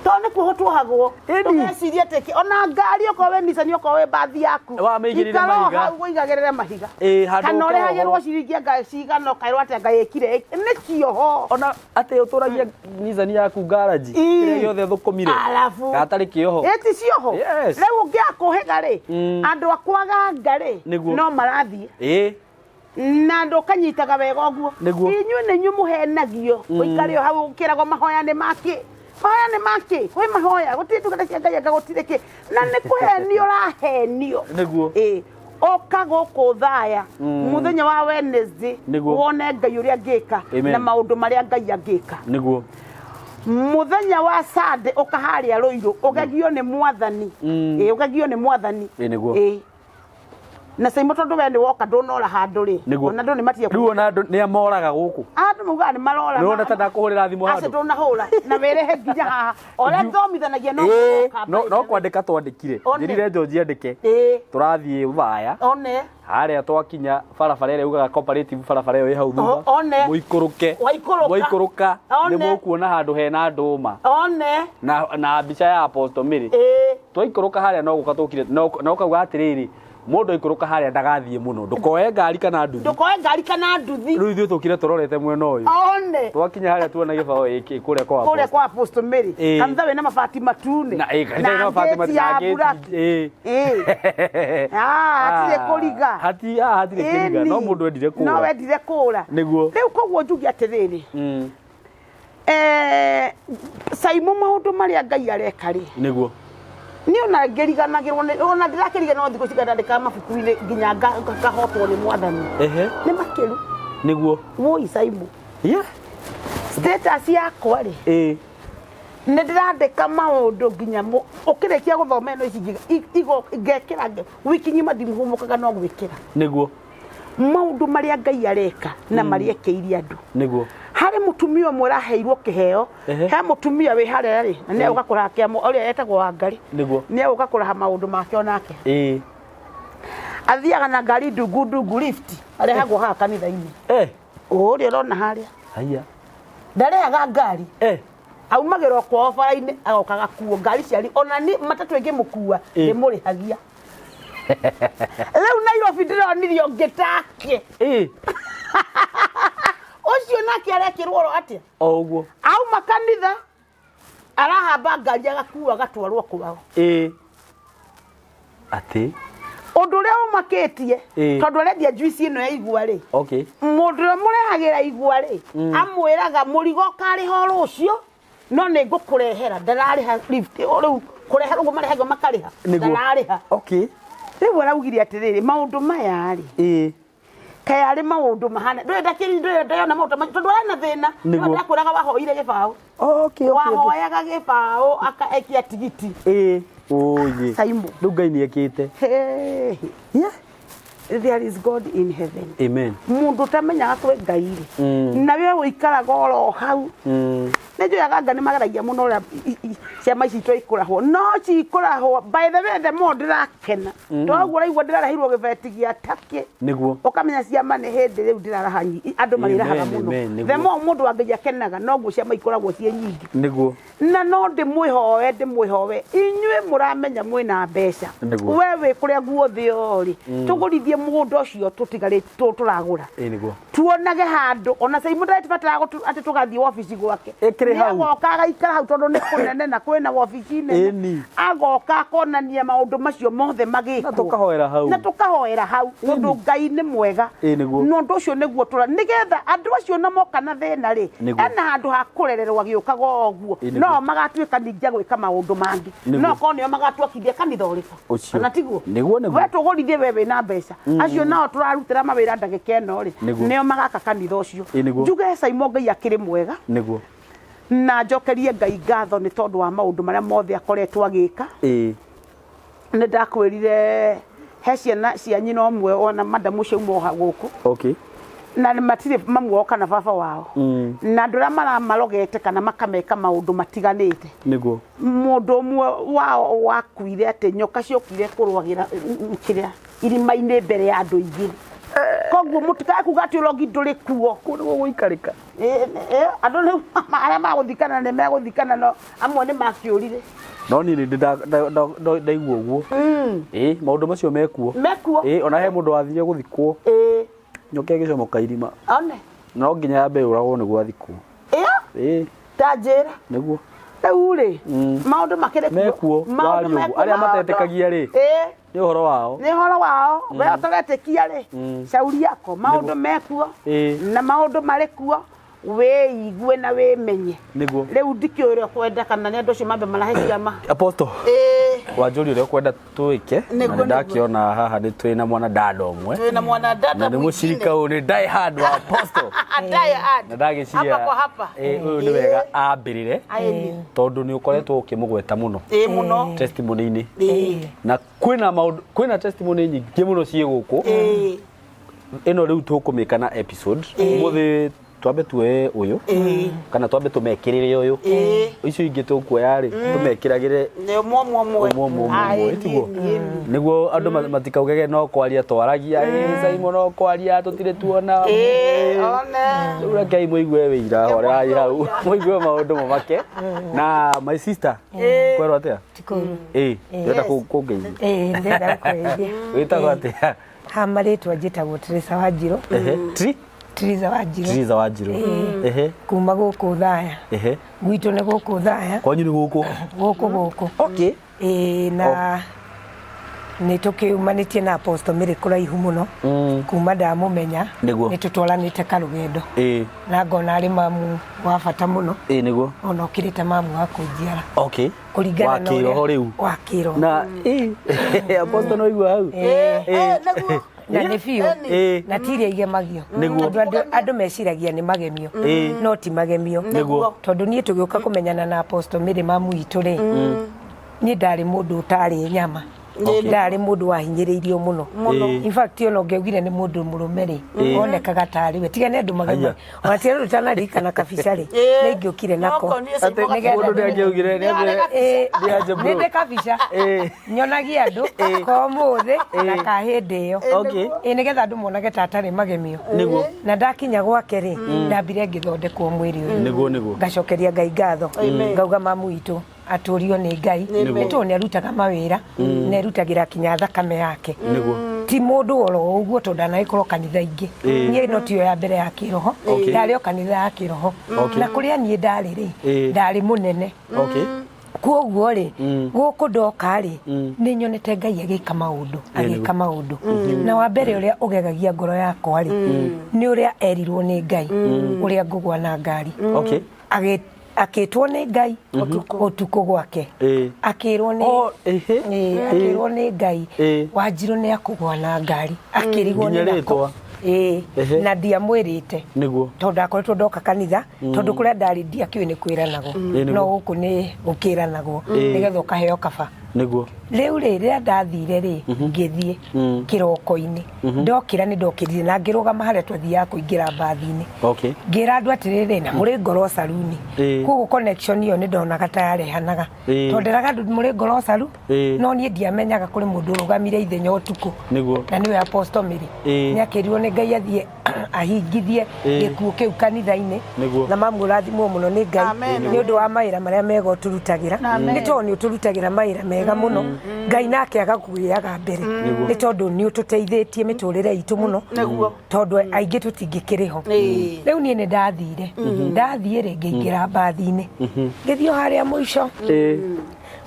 [SPEAKER 1] Tondũ nĩ kuohwo tuohagwo.
[SPEAKER 2] Ĩni.
[SPEAKER 1] Ndũgecirie atĩ kĩ- ona ngari okorwo wĩ Nissan okorwo wĩ mbathi yaku.
[SPEAKER 2] Wamĩigĩrĩre
[SPEAKER 1] Ikara o
[SPEAKER 2] mahiga.
[SPEAKER 1] hau ũigagĩrĩre mahiga.
[SPEAKER 2] Ĩĩ, handũ
[SPEAKER 1] Kana
[SPEAKER 2] ũkeohorwo.
[SPEAKER 1] ũrehagĩrwo ciringi anga cigana ũkaĩrwo atĩ anga ĩkire nĩ kĩoho.
[SPEAKER 2] Ona atĩ ũtũragia Nissan yaku ngaraji.
[SPEAKER 1] Ĩĩ.
[SPEAKER 2] Kĩrĩa gĩothe ũthũkũmire.
[SPEAKER 1] Arabu.
[SPEAKER 2] Gatarĩ kĩoho.
[SPEAKER 1] Ĩ ti cioho.
[SPEAKER 2] Yes.
[SPEAKER 1] Rĩu ũngĩaga kũhĩga rĩ, andũ a kwaganga rĩ,
[SPEAKER 2] Nĩguo.
[SPEAKER 1] no marathiĩ.
[SPEAKER 2] Ĩĩ.
[SPEAKER 1] Na andũ ũkanyitaga wega ũguo.
[SPEAKER 2] Nĩguo.
[SPEAKER 1] Inyuĩ nĩ inyuĩ mũhenagio. Ũikare o hau ũkĩragwo mahoya nĩ makĩ. Mahoya nĩ makĩ. Kwĩ mahoya. Gũtirĩ ndungata cia Ngai anga gũtirĩ kĩ. Na nĩ kũhenio ũrahenio.
[SPEAKER 2] Nĩguo.
[SPEAKER 1] Ĩĩ. Ũka gũkũ Thaya mũthenya wa Wednesday
[SPEAKER 2] Nĩguo.
[SPEAKER 1] wone Ngai ũrĩa angĩka
[SPEAKER 2] Amen.
[SPEAKER 1] na maũndũ marĩa Ngai angĩka.
[SPEAKER 2] Nĩguo.
[SPEAKER 1] Mũthenya wa Sunday ũka harĩa Rũirũ ũgegio nĩ mwathani. Ĩĩ, ũgegio nĩ mwathani.
[SPEAKER 2] Ĩĩ, nĩguo.
[SPEAKER 1] Ĩĩ. Na Saimo tondũ we nĩ woka ndũnora handũ rĩ.
[SPEAKER 2] Nĩguo.
[SPEAKER 1] Ona andũ nĩ matige
[SPEAKER 2] Rĩu ona andũ nĩ moraga gũkũ.
[SPEAKER 1] Andũ maugaga nĩ marora.
[SPEAKER 2] Nĩwona ta ndakũhũrĩra thimũ
[SPEAKER 1] Acio
[SPEAKER 2] handũ.
[SPEAKER 1] ndũnahũra na wĩrehe nginya haha. Ũrĩa thomithanagia no
[SPEAKER 2] Ĩĩ,
[SPEAKER 1] gũcoka
[SPEAKER 2] no no
[SPEAKER 1] mbere.
[SPEAKER 2] kwandĩka twandĩkire.
[SPEAKER 1] One.
[SPEAKER 2] Njĩrire George andĩke.
[SPEAKER 1] Ĩĩ.
[SPEAKER 2] Tũrathiĩ Thaya.
[SPEAKER 1] One.
[SPEAKER 2] Harĩa twakinya barabara ĩrĩa ugaga cooperative barabara ĩyo ĩ hau thutha.
[SPEAKER 1] One.
[SPEAKER 2] Mũikũrũke.
[SPEAKER 1] Waikũrũka.
[SPEAKER 2] Mwaikũrũka
[SPEAKER 1] One.
[SPEAKER 2] nĩ mũkuona handũ hena ndũma.
[SPEAKER 1] One.
[SPEAKER 2] Na mbica ya Apostle Mary.
[SPEAKER 1] Ĩĩ.
[SPEAKER 2] Twaikũrũka harĩa no gũka tũkire na ũkauga atĩrĩrĩ mũndũ aikũrũka harĩa ndagathiĩ mũno ndũkoe ngari kana nduthi.
[SPEAKER 1] Ndũkoe ngari kana nduthi.
[SPEAKER 2] Rĩu ithuĩ tũkire tũrorete mwena ũyũ.
[SPEAKER 1] One.
[SPEAKER 2] Twakinya harĩa tuona gĩbaũ gĩkĩ kũrĩa kwa
[SPEAKER 1] Kũrĩa
[SPEAKER 2] Apostle.
[SPEAKER 1] kwa Apostle Mary.
[SPEAKER 2] Ĩĩ.
[SPEAKER 1] Kanitha wĩna mabati matune.
[SPEAKER 2] Na ĩĩ, kanitha wĩna mabati
[SPEAKER 1] ngĩti
[SPEAKER 2] matune,
[SPEAKER 1] ya
[SPEAKER 2] na ngĩti,
[SPEAKER 1] black.
[SPEAKER 2] ĩĩ.
[SPEAKER 1] Ĩĩ. Ah, hatirĩ kũriga.
[SPEAKER 2] Hati, ah, hatirĩ kĩriga. No
[SPEAKER 1] Ĩni.
[SPEAKER 2] mũndũ endire kũra.
[SPEAKER 1] No wendire kũra.
[SPEAKER 2] Nĩguo.
[SPEAKER 1] Rĩu koguo njuge atĩrĩrĩ. Saimo maũndũ marĩa Ngai areka rĩ.
[SPEAKER 2] Nĩguo.
[SPEAKER 1] Niĩ ona ngĩriganagĩrwo nĩ ona ndĩrakĩriganĩrwo thikũ ici ngandĩkaga mabuku-inĩ nginya ngahotwo nĩ mwathani.
[SPEAKER 2] Ehe.
[SPEAKER 1] Nĩ makĩru.
[SPEAKER 2] Nĩguo.
[SPEAKER 1] Woi Saimo.
[SPEAKER 2] Yeah.
[SPEAKER 1] Status yakwa rĩ.
[SPEAKER 2] Ĩĩ.
[SPEAKER 1] Nĩ ndĩrandĩka maũndũ nginya ũkĩrĩkia gũthoma ĩno ici ngekĩra wiki ng'ima ndimũhũmũkaga no gwĩkĩra.
[SPEAKER 2] Nĩguo.
[SPEAKER 1] Maũndũ marĩa Ngai areka na marĩa ekĩire andũ.
[SPEAKER 2] Nĩguo.
[SPEAKER 1] Harĩ mũtumia ũmwe ũraheirwo kĩheo,
[SPEAKER 2] Ehe.
[SPEAKER 1] he mũtumia wĩ harĩa rĩ, na nĩ egũka kũraha kĩamo, ũrĩa etagwo Wangari.
[SPEAKER 2] Nĩguo.
[SPEAKER 1] Nĩ egũka kũraha maũndũ make onake.
[SPEAKER 2] Ĩĩ.
[SPEAKER 1] Athiaga na ngari ndungu ndungu lift, arehagwo haha kanitha-inĩ. Ũrĩa ũrona harĩa.
[SPEAKER 2] Haiya.
[SPEAKER 1] Ndarehaga ngari. Aumagĩra o kwao bara-inĩ agoka agakuo ngari cia ona ni matatũ ĩngĩmũkua ndĩmũrĩhagia. Rĩu Nairobi ndĩronirio ũngĩ take. Ũcio nake arekĩrwo oro atĩa?
[SPEAKER 2] O ũguo.
[SPEAKER 1] Auma kanitha arahamba ngari agakuo agatwarwo kwao.
[SPEAKER 2] Atĩ?
[SPEAKER 1] Ũndũ ũrĩa ũmakĩtie,
[SPEAKER 2] Ĩĩ.
[SPEAKER 1] tondũ arendia juice ĩno ya igwa rĩ.
[SPEAKER 2] Okay.
[SPEAKER 1] Mũndũ ũrĩa mũrehagĩra igwa rĩ, amwĩraga mũrigo ũkarĩha o rũciũ, no nĩ ngũkũrehera, ndararĩha lift. O rĩu kũrehe ũguo marehagwo makarĩha,
[SPEAKER 2] Nĩguo.
[SPEAKER 1] ndararĩha.
[SPEAKER 2] Okay.
[SPEAKER 1] Rĩu araugire atĩrĩrĩ, maũndũ maya rĩ,
[SPEAKER 2] Ĩĩ.
[SPEAKER 1] kaĩ arĩ maũndũ mahana, ndũrĩ ndakĩri, ndũrĩ ndayona maũndũ macio, tondũ arĩ na thĩna.
[SPEAKER 2] Nĩguo.
[SPEAKER 1] Ndakwĩraga wahoire gĩbaũ.
[SPEAKER 2] Okay, okay, okay.
[SPEAKER 1] Wahoyaga gĩbaũ akaekia tigiti.
[SPEAKER 2] Ĩĩ. Oye.
[SPEAKER 1] Saimo.
[SPEAKER 2] Rĩu Ngai nĩ ekĩte.
[SPEAKER 1] Hey.
[SPEAKER 2] Yeah.
[SPEAKER 1] There is God in heaven.
[SPEAKER 2] Amen.
[SPEAKER 1] Mũndũ ũtamenyaga kwĩ Ngai rĩ, na we ũikaraga oro hau. Nĩ njoyaga Ngai nĩ mageragia mũno ũrĩa ciama ici citũ ikũrahwo. No cikũrahwo, by the way, the more ndĩrakena. Toguo ũraigua ndĩrareheirwo gĩbeti gĩa takĩ.
[SPEAKER 2] Nĩguo.
[SPEAKER 1] Ũkamenya ciama nĩ hĩndĩ rĩu ndĩraraha andũ marĩrahaga
[SPEAKER 2] Amen,
[SPEAKER 1] mũno.
[SPEAKER 2] amen, nĩguo.
[SPEAKER 1] The more mũndũ wa Ngai akenaga, noguo ciama ikoragwo ciĩ nyingĩ.
[SPEAKER 2] Nĩguo.
[SPEAKER 1] Na no ndĩmwĩhoe, ndĩmwĩhoe. Inyuĩ mũramenya mwĩna mbeca.
[SPEAKER 2] Nĩguo.
[SPEAKER 1] We wĩ kũrĩa guothe ũrĩ. Tũgũrithie mũgũnda ũcio tũtigarĩte, tũragũra.
[SPEAKER 2] Ĩĩ, nĩguo.
[SPEAKER 1] Tuonage handũ, ona Saimo ndagĩbataraga atĩ tũgathiĩ wabici gwake.
[SPEAKER 2] Ĩkĩrĩ hau.
[SPEAKER 1] Nĩagoka agaikara hau tondũ nĩ kũnene na kwĩna wabici nene.
[SPEAKER 2] Ĩni.
[SPEAKER 1] Agoka akonania maũndũ macio mothe magĩkwo.
[SPEAKER 2] Na tũkahoera hau.
[SPEAKER 1] Na tũkahoera hau, tondũ Ngai nĩ mwega.
[SPEAKER 2] Ĩĩ, nĩguo.
[SPEAKER 1] Na ũndũ ũcio nĩguo tũra, nĩgetha andũ acio na moka na thĩna rĩ,
[SPEAKER 2] Nĩguo.
[SPEAKER 1] ena handũ ha kũrererwo agĩũkaga o ũguo.
[SPEAKER 2] Ĩĩ, nĩguo.
[SPEAKER 1] No magatuĩka ningĩ a gwĩka maũndũ mangĩ.
[SPEAKER 2] Nĩguo.
[SPEAKER 1] No korwo nĩo magatwakithia kanitha ũrĩkũ.
[SPEAKER 2] Ũcio.
[SPEAKER 1] Kana tiguo?
[SPEAKER 2] Nĩguo, nĩguo.
[SPEAKER 1] We tũgũrithie we wĩna mbeca. Acio nao tũrarutĩra mawĩra ndagĩka ĩno rĩ,
[SPEAKER 2] Nĩguo.
[SPEAKER 1] nĩo magaka kanitha ũcio.
[SPEAKER 2] Ĩĩ, nĩguo.
[SPEAKER 1] Njuge Saimo Ngai akĩrĩ mwega.
[SPEAKER 2] Nĩguo.
[SPEAKER 1] Na njokerie Ngai ngatho nĩ tondũ wa maũndũ marĩa mothe akoretwo agĩka.
[SPEAKER 2] Ĩĩ.
[SPEAKER 1] Nĩ ndakwĩrire he ciana cia nyina ũmwe ona madamu ũcio auma gũkũ.
[SPEAKER 2] Okay.
[SPEAKER 1] Na matirĩ mamu wao kana baba wao. Na andũ arĩa maramarogete kana makameka maũndũ matiganĩte.
[SPEAKER 2] Nĩguo.
[SPEAKER 1] Mũndũ ũmwe wao wakuire atĩ nyoka ciokire kũrwagĩra kĩrĩa irima-inĩ mbere ya andũ aingĩ. Koguo mũtikae kuga atĩ ũrogi ndũrĩ kuo.
[SPEAKER 2] Kũu nĩguo gũikarĩka.
[SPEAKER 1] Andũ rĩu arĩa magũthikana nĩ megũthikana no amwe nĩ makĩũrire.
[SPEAKER 2] No niĩ nĩ ndĩ ndaigua ũguo. Ĩĩ maũndũ macio mekuo.
[SPEAKER 1] Mekuo.
[SPEAKER 2] Ĩĩ ona he mũndũ wathire gũthikwo.
[SPEAKER 1] Ĩĩ.
[SPEAKER 2] Nyoka ĩgĩcomoka irima.
[SPEAKER 1] One.
[SPEAKER 2] No nginya yambe yũragwo nĩguo athikwo.
[SPEAKER 1] Ĩyo.
[SPEAKER 2] Ĩĩ.
[SPEAKER 1] Ta njĩra.
[SPEAKER 2] Nĩguo.
[SPEAKER 1] Rĩu rĩ, maũndũ makĩrĩ kuo.
[SPEAKER 2] Mekuo.
[SPEAKER 1] Maũndũ
[SPEAKER 2] Waria ũguo.
[SPEAKER 1] mekuo,
[SPEAKER 2] Arĩa
[SPEAKER 1] maũndũ.
[SPEAKER 2] matetĩkagia rĩ.
[SPEAKER 1] Ĩĩ.
[SPEAKER 2] Nĩ ũhoro wao.
[SPEAKER 1] Nĩ ũhoro wao. We ũtaretĩkia rĩ, cauri yako. Maũndũ mekuo.
[SPEAKER 2] Ĩĩ.
[SPEAKER 1] Na maũndũ marĩ kuo. Wĩigue na wĩmenye.
[SPEAKER 2] Nĩguo.
[SPEAKER 1] Rĩu ndikĩũĩ ũrĩa ũkwenda kana nĩ andũ acio mambe marahe ciama.
[SPEAKER 2] Apostle.
[SPEAKER 1] Ĩĩ.
[SPEAKER 2] Wanjũria ũrĩa ũkwenda twĩke. Na
[SPEAKER 1] Nĩguo,
[SPEAKER 2] nĩ ndakĩona haha nĩ twĩ na mwana dada ũmwe.
[SPEAKER 1] Twĩ na mwana dada
[SPEAKER 2] Na nĩ mũcirika ũyũ nĩ die hard wa Apostle.
[SPEAKER 1] Die hard.
[SPEAKER 2] Na ndagĩciria
[SPEAKER 1] Hapa kwa hapa.
[SPEAKER 2] Ũyũ nĩ wega ambĩrĩre.
[SPEAKER 1] Aĩni.
[SPEAKER 2] Tondũ nĩ ũkoretwo ũkĩmũgweta mũno.
[SPEAKER 1] Ĩĩ mũno.
[SPEAKER 2] Testimony-inĩ.
[SPEAKER 1] Ĩĩ.
[SPEAKER 2] Na kwĩna maũndũ kwĩna testimony nyingĩ mũno ciĩ gũkũ.
[SPEAKER 1] Ĩĩ.
[SPEAKER 2] Ĩno rĩu tũkũmĩka na episode. Ũmũthĩ twambe tuoye ũyũ kana twambe tũmekĩrĩre ũyũ. Icio ingĩ tũkuoya rĩ tũmekĩragĩre
[SPEAKER 1] Nĩ ũmwe ũmwe ũmwe.
[SPEAKER 2] ũmwe ũmwe ũmwe
[SPEAKER 1] Aĩ,
[SPEAKER 2] ũmwe tiguo
[SPEAKER 1] ĩni, ĩni.
[SPEAKER 2] nĩguo andũ matikaugage no kwaria twaragia ĩ Simon no kwaria tũtirĩ tuona.
[SPEAKER 1] Ĩĩ, one.
[SPEAKER 2] Rĩu rekei mũigue wĩira horerai hau mũigue maũndũ mũmake na my sister kwerwo atĩa?
[SPEAKER 3] Tikũru.
[SPEAKER 2] Ĩ ndĩrenda kũngeithia.
[SPEAKER 3] Ĩĩ, ndĩrenda gũkũgeithia.
[SPEAKER 2] Wĩtagwo atĩa?
[SPEAKER 3] Ha marĩtwa njĩtagwo Teresa Wanjirũ.
[SPEAKER 2] Ehe. Tri?
[SPEAKER 3] Teresa Wanjirũ.
[SPEAKER 2] Teresa Wanjirũ. Ehe.
[SPEAKER 3] Kuma gũkũ Thaya.
[SPEAKER 2] Ehe.
[SPEAKER 3] Gwitũ nĩ gũkũ Thaya.
[SPEAKER 2] Kwanyu nĩ gũkũ?
[SPEAKER 3] Gũkũ gũkũ.
[SPEAKER 2] Okay.
[SPEAKER 3] Ĩĩ na nĩ tũkĩumanĩtie na Apostle Mary kũraihu mũno. Kuma ndamũmenya.
[SPEAKER 2] Nĩguo.
[SPEAKER 3] Nĩ tũtwaranĩte karũgendo.
[SPEAKER 2] Ĩĩ.
[SPEAKER 3] Na ngona arĩ mamu wa bata mũno.
[SPEAKER 2] Ĩĩ nĩguo.
[SPEAKER 3] Ona ũkĩrĩte mamu wa kũnjiara.
[SPEAKER 2] Okay.
[SPEAKER 3] Kũringana
[SPEAKER 2] Wa
[SPEAKER 3] na ũrĩa-
[SPEAKER 2] kĩroho rĩu.
[SPEAKER 3] Wa kĩroho.
[SPEAKER 2] Na ĩĩ Apostle no igua hau.
[SPEAKER 1] Ĩĩ, nĩguo.
[SPEAKER 3] Na nĩ biũ.
[SPEAKER 2] Ĩĩ.
[SPEAKER 3] Na ti iria igemagio.
[SPEAKER 2] Nĩguo.
[SPEAKER 3] Tondũ andũ meciragia nĩ magemio.
[SPEAKER 2] Ĩĩ.
[SPEAKER 3] No ti magemio.
[SPEAKER 2] Nĩguo.
[SPEAKER 3] Tondũ niĩ tũgĩũka kũmenyana na Apostle Mary mamu witũ rĩ, niĩ ndarĩ mũndũ ũtarĩ nyama.
[SPEAKER 2] Okay.
[SPEAKER 3] Ndarĩ mũndũ wahinyĩrĩirio mũno.
[SPEAKER 2] Mũno.
[SPEAKER 3] In fact ona ũngĩaugire nĩ mũndũ mũrũme rĩ, onekaga tarĩ we. Tiga nĩ andũ magema.
[SPEAKER 2] Aya.
[SPEAKER 3] Ona tiga rĩu ũtanaririkana kabica rĩ, nĩ ingĩũkire nako.
[SPEAKER 1] Noko niĩ
[SPEAKER 2] Atĩ
[SPEAKER 1] Nĩgetha
[SPEAKER 2] mũndũ nĩangĩaugire
[SPEAKER 3] Ĩĩ,
[SPEAKER 2] nĩ anje bro.
[SPEAKER 3] nĩ ndĩ kabica
[SPEAKER 2] Ĩĩ.
[SPEAKER 3] nyonagia andũ ka ũmũthĩ na ka hĩndĩ ĩyo.
[SPEAKER 2] Okay.
[SPEAKER 3] Ĩĩ, nĩgetha andũ monage ta atarĩ magemio.
[SPEAKER 2] Nĩguo.
[SPEAKER 3] Na ndakinya gwake rĩ, ndambire ngĩthondekwo mwĩrĩ ũyũ.
[SPEAKER 2] Nĩguo nĩguo.
[SPEAKER 3] Ngacokeria Ngai ngatho. Ngauga mamu witũ atũrio nĩ Ngai. Nĩ tondũ nĩ arutaga mawĩra, na erutagĩra kinya thakame yake.
[SPEAKER 2] Nĩguo.
[SPEAKER 3] Ti mũndũ oro ũguo tondũ ndanagĩkorwo kanitha ingĩ.
[SPEAKER 2] Ĩĩ.
[SPEAKER 3] Niĩ no tiyo ya mbere ya kĩroho.
[SPEAKER 2] Okay.
[SPEAKER 3] Ndarĩ o kanitha ya kĩroho.
[SPEAKER 2] Okay.
[SPEAKER 3] Na kũrĩa niĩ ndarĩ rĩ,
[SPEAKER 2] Ĩĩ.
[SPEAKER 3] ndarĩ mũnene.
[SPEAKER 2] Okay.
[SPEAKER 3] Koguo rĩ, gũkũ ndoka rĩ, nĩ nyonete Ngai agĩka maũndũ, agĩka maũndũ. Na wa mbere ũrĩa ũgegagia ngoro yakwa rĩ, nĩ ũrĩa erirwo nĩ Ngai, ũrĩa ngũgwa na ngari.
[SPEAKER 2] Okay.
[SPEAKER 3] Akĩtwo nĩ Ngai ũtukũ gwake.
[SPEAKER 2] Ĩĩ.
[SPEAKER 3] Akĩrwo nĩ
[SPEAKER 2] Oh, ehe.
[SPEAKER 3] Ĩĩ, akĩrwo nĩ Ngai
[SPEAKER 2] Ĩĩ.
[SPEAKER 3] Wanjirũ nĩ akũgwa na ngari. Akĩrigwo
[SPEAKER 2] Nginya
[SPEAKER 3] nĩ nako.
[SPEAKER 2] rĩtwa.
[SPEAKER 3] Ĩĩ,
[SPEAKER 2] Ehe.
[SPEAKER 3] na ndiamwĩrĩte.
[SPEAKER 2] Nĩguo.
[SPEAKER 3] Tondũ ndakoretwo ndoka kanitha, tondũ kũrĩa ndarĩ ndiakĩũĩ nĩ kwĩranagwo.
[SPEAKER 2] Ĩĩ, nĩguo.
[SPEAKER 3] No gũkũ nĩ gũkĩranagwo
[SPEAKER 2] Ĩĩ.
[SPEAKER 3] nĩgetha ũkaheo kaba.
[SPEAKER 2] Nĩguo.
[SPEAKER 3] Rĩu rĩ, rĩrĩa ndathire rĩ, ngĩthiĩ kĩroko-inĩ. Ndokĩra nĩ ndokĩrire na ngĩrũgama harĩa twathiaga kũingĩra mbathi-inĩ.
[SPEAKER 2] Okay.
[SPEAKER 3] Ngĩra andũ atĩrĩrĩ, na mũrĩ ngoro saruni.
[SPEAKER 2] Ĩĩ.
[SPEAKER 3] Koguo connection ĩyo nĩ ndonaga ta yarehanaga.
[SPEAKER 2] Ĩĩ.
[SPEAKER 3] Tondũ nderaga andũ mũrĩ ngoro saru,
[SPEAKER 2] Ĩĩ.
[SPEAKER 3] no niĩ ndiamenyaga kũrĩ mũndũ ũrũgamire ithenya ũtukũ.
[SPEAKER 2] Nĩguo.
[SPEAKER 3] Na nĩwe Apostle Mary.
[SPEAKER 2] Ĩĩ.
[SPEAKER 3] Nĩ akĩrirwo nĩ Ngai athiĩ ahingithie
[SPEAKER 2] Ĩĩ.
[SPEAKER 3] gĩkuũ kĩu kanitha-inĩ.
[SPEAKER 2] Nĩguo.
[SPEAKER 3] Na mamu ũrathimwo mũno nĩ Ngai
[SPEAKER 1] Amen.
[SPEAKER 3] nĩ ũndũ wa mawĩra marĩa mega ũtũrutagĩra. Nĩ tondũ nĩ ũtũrutagĩra mawĩra mega mũno. Ngai nake agakũgĩaga mbere. Nĩ tondũ nĩ ũtũteithĩtie mĩtũrĩre itũ mũno.
[SPEAKER 1] Nĩguo.
[SPEAKER 3] Tondũ aingĩ tũtingĩkĩrĩ ho.
[SPEAKER 1] Ĩĩ.
[SPEAKER 3] Rĩu niĩ nĩ ndathire. Ndathiĩ rĩ ngĩingĩra mbathi-inĩ. Ngĩthiĩ o harĩa mũico.
[SPEAKER 2] Ĩĩ.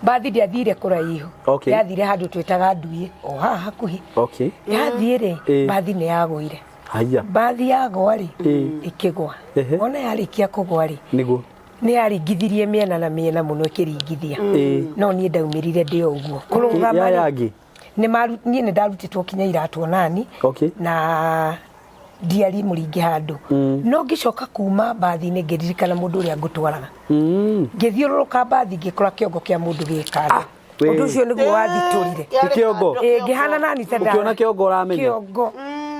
[SPEAKER 3] Mbathi ndĩathire kũraihu.
[SPEAKER 2] Okay.
[SPEAKER 3] Yathire handũ twĩtaga Nduĩ o haha hakuhĩ.
[SPEAKER 2] Okay.
[SPEAKER 3] Yathiĩ rĩ,
[SPEAKER 2] Ĩĩ.
[SPEAKER 3] mbathi nĩ yagũire.
[SPEAKER 2] Haya.
[SPEAKER 3] Mbathi yagwa rĩ,
[SPEAKER 2] Ĩĩ.
[SPEAKER 3] ĩkĩgwa.
[SPEAKER 2] Ehe.
[SPEAKER 3] Ona yarĩkia kũgwa rĩ,
[SPEAKER 2] Nĩguo.
[SPEAKER 3] nĩ yaringithirie mĩena na mĩena mũno ĩkĩringithia.
[SPEAKER 2] Ĩĩ.
[SPEAKER 3] No niĩ ndaumĩrire ndĩ o ũguo. Kũrũgama
[SPEAKER 2] Ya
[SPEAKER 3] rĩ,
[SPEAKER 2] yangĩ.
[SPEAKER 3] niĩ nĩ ndarutĩtwo kinya iratũ onani.
[SPEAKER 2] Okay.
[SPEAKER 3] Na ndiari mũringi handũ. No ngĩcoka kuma mbathi-inĩ ngĩririkana mũndũ ũrĩa ngũtwaraga. Ngĩthiũrũrũka mbathi ngĩkora kĩongo kĩa mũndũ gĩ kando.
[SPEAKER 2] We.
[SPEAKER 3] Ũndũ ũcio nĩguo wathitũrire.
[SPEAKER 2] Ti kĩongo.
[SPEAKER 3] Ĩĩ, ngĩhana nani ta
[SPEAKER 2] Ũkĩona kĩongo ũramenya.
[SPEAKER 3] Kĩongo.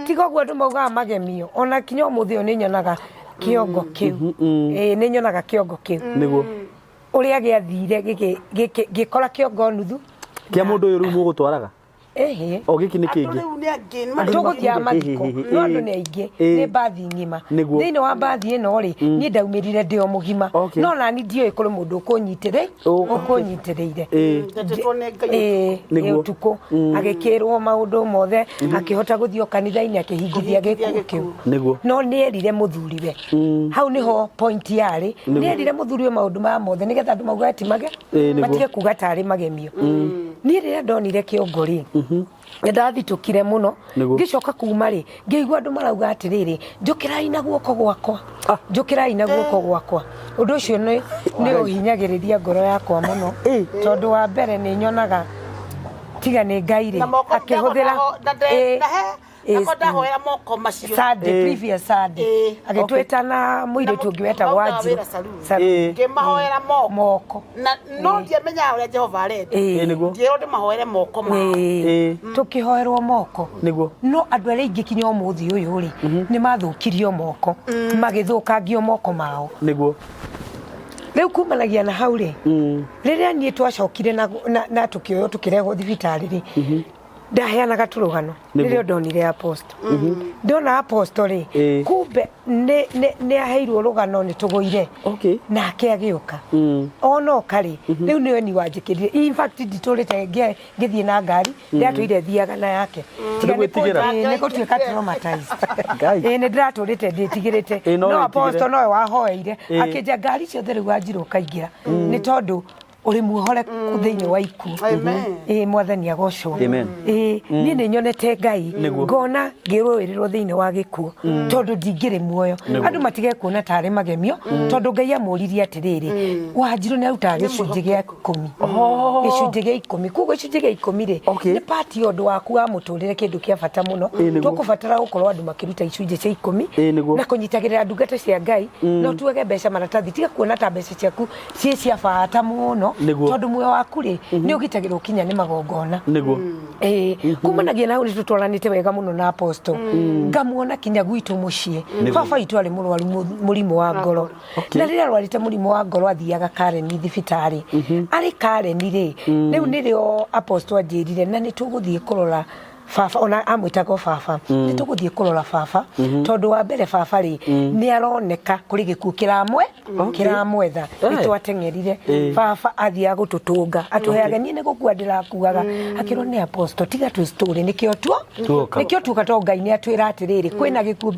[SPEAKER 3] Tiga ũguo andũ maugaga magemio, ona kinya ũmũthĩ ũyũ nĩ nyonaga kĩongo kĩu. Ĩĩ, nĩ nyonaga kĩongo kĩu.
[SPEAKER 2] Nĩguo.
[SPEAKER 3] Ũrĩa gĩathire gĩkora kĩongo nuthu.
[SPEAKER 2] Kĩa mũndũ ũyũ rĩu mũgũtwaraga?
[SPEAKER 3] Ĩhĩ.
[SPEAKER 2] O gĩkĩ nĩ
[SPEAKER 1] Andũ
[SPEAKER 2] kĩngĩ.
[SPEAKER 1] rĩu nĩ angĩ nĩ
[SPEAKER 3] Tũgũthiaga mathiko
[SPEAKER 2] Ĩhĩ,
[SPEAKER 3] no andũ nĩ aingĩ, nĩ mbathi ng'ima. Thĩinĩ wa mbathi ĩno rĩ, niĩ ndaumĩrire ndĩ o mũgima, no nani ndiũĩ kũrĩ mũndũ ũkũnyitĩrĩire.
[SPEAKER 1] Ngetĩtwo nĩ Ngai.
[SPEAKER 3] Ĩĩ,
[SPEAKER 2] Nĩguo.
[SPEAKER 3] ũtukũ agĩkĩrwo maũndũ mothe, akĩhota gũthiĩ o kanitha-inĩ akĩhingithia
[SPEAKER 1] Kũhingithia
[SPEAKER 3] gĩkuũ kĩu.
[SPEAKER 1] gĩkuũ.
[SPEAKER 3] No nĩ erire mũthuriwe, hau nĩho point yarĩ, nĩ erire mũthuriwe maũndũ maya mothe nĩgetha andũ mauge ti mage matige kuga tarĩ magemio. Niĩ rĩrĩa ndonire kĩongo rĩ, nĩ ndathitũkire mũno. Ngĩcoka kuma rĩ, ngĩigua andũ marauga atĩrĩrĩ, njũkĩrai na guoko gwakwa, njũkĩrai na guoko gwakwa. Ũndũ ũcio nĩ ũhinyagĩrĩria ngoro yakwa mũno, tondũ wa mbere nĩ nyonaga tiga nĩ Ngai rĩ
[SPEAKER 1] Na moko
[SPEAKER 3] akĩhũthĩra
[SPEAKER 1] na na he Nako ndahoera moko macio.
[SPEAKER 3] Sunday, previous Sunday, Agĩtwĩta na mũirĩtu ũngĩ wetagwo
[SPEAKER 1] Mautaga
[SPEAKER 3] Wanjiru.
[SPEAKER 1] wĩra saloon.
[SPEAKER 3] Saloon.
[SPEAKER 1] Ngĩmahoera moko.
[SPEAKER 3] Moko.
[SPEAKER 1] Na no ndiamenyaga ũrĩa Jehova arenda.
[SPEAKER 2] Nĩguo.
[SPEAKER 1] Ngĩrwo ndĩmahoere moko mao.
[SPEAKER 3] Tũkĩhoerwo moko.
[SPEAKER 2] Nĩguo.
[SPEAKER 3] No andũ arĩa aingĩ kinya ũmũthĩ ũyũ rĩ, nĩ mathũkirio moko, magĩthũkangio moko mao.
[SPEAKER 2] Nĩguo.
[SPEAKER 3] Rĩu kumanagia na hau rĩ, rĩrĩa niĩ twacokire na tũkĩoywo tũkĩrehwo thibitarĩ rĩ, ndaheanaga tũrũgano.
[SPEAKER 2] Nĩguo.
[SPEAKER 3] Nĩrĩo ndonire apostle, ndona apostle rĩ, kumbe nĩ aheirwo rũgano nĩ tũgũire. Nake agĩũka, onoka rĩ, rĩu nĩwe ni wanjĩkĩrire. In fact, nditũrĩte ngĩthiĩ na ngari, ndĩratũire thiaga na yake. Tiga
[SPEAKER 2] Nĩ gwĩtigĩra.
[SPEAKER 3] Nĩ gũtuĩka traumatized.
[SPEAKER 2] Ngai.
[SPEAKER 3] Ĩĩ, nĩ ndĩratũrĩte ndĩtigĩrĩte.
[SPEAKER 2] No
[SPEAKER 3] No
[SPEAKER 2] wĩtigĩre.
[SPEAKER 3] apostle nowe wahoeire, akĩnja ngari ciothe rĩu wanjirwo ũkaingĩra nĩ tondũ ũrĩ muohore thĩinĩ wa ikuũ.
[SPEAKER 1] Amen.
[SPEAKER 3] Ĩĩ, mwathani agocwo.
[SPEAKER 2] Amen.
[SPEAKER 3] Ĩĩ, niĩ nĩ nyonete Ngai,
[SPEAKER 2] Nĩguo.
[SPEAKER 3] ngona ngĩrũĩrĩrwo thĩinĩ wa gĩkuũ, tondũ ndingĩrĩ muoyo. Andũ matige kuona tarĩ magemio, tondũ Ngai amũririe atĩrĩrĩ, Wanjirũ nĩ arutaga gĩcunjĩ gĩa 10, gĩcunjĩ gĩa 10. Koguo gĩcunjĩ gĩa 10 rĩ, nĩ part ya ũndũ waku wa mũtũrĩre, kĩndũ kĩa bata mũno. Tũkũbatara gũkorwo andũ makĩruta icunjĩ cia 10
[SPEAKER 2] Nĩguo.
[SPEAKER 3] na kũnyitagĩrĩra ndungata cia Ngai, na ũtuage mbeca maratathi. Tiga kuona ta mbeca ciaku ciĩ cia bata mũno, tondũ muoyo waku rĩ, nĩ ũgitagĩrwo kinya nĩ magongona. Ĩĩ, kumanagia na hau nĩ tũtwaranĩte wega mũno na apostle, ngamuona kinya gwitũ mũciĩ. Baba witũ arĩ mũrwaru mũrimũ wa ngoro, na rĩrĩa arwarĩte mũrimũ wa ngoro athiaga Karen thibitarĩ. Arĩ Karen rĩ, rĩu nĩrĩo apostle anjĩrire na nĩ tũgũthiĩ kũrora baba, ona amwĩtaga baba, nĩ tũgũthiĩ kũrora baba, tondũ wa mbere baba rĩ, nĩ aroneka kũrĩ gĩkuũ kĩramwetha. Nĩ twateng'erire. Baba athiaga gũtũtũnga, atũheaga, niĩ nĩ gũkua ndĩrakuaga, akĩrwo nĩ apostle, tiga twĩ story, nĩkĩo tuo
[SPEAKER 2] Tuoka.
[SPEAKER 3] Nĩkĩo tuoka, tondũ Ngai nĩ atwĩra atĩrĩrĩ, kwĩna gĩkuũ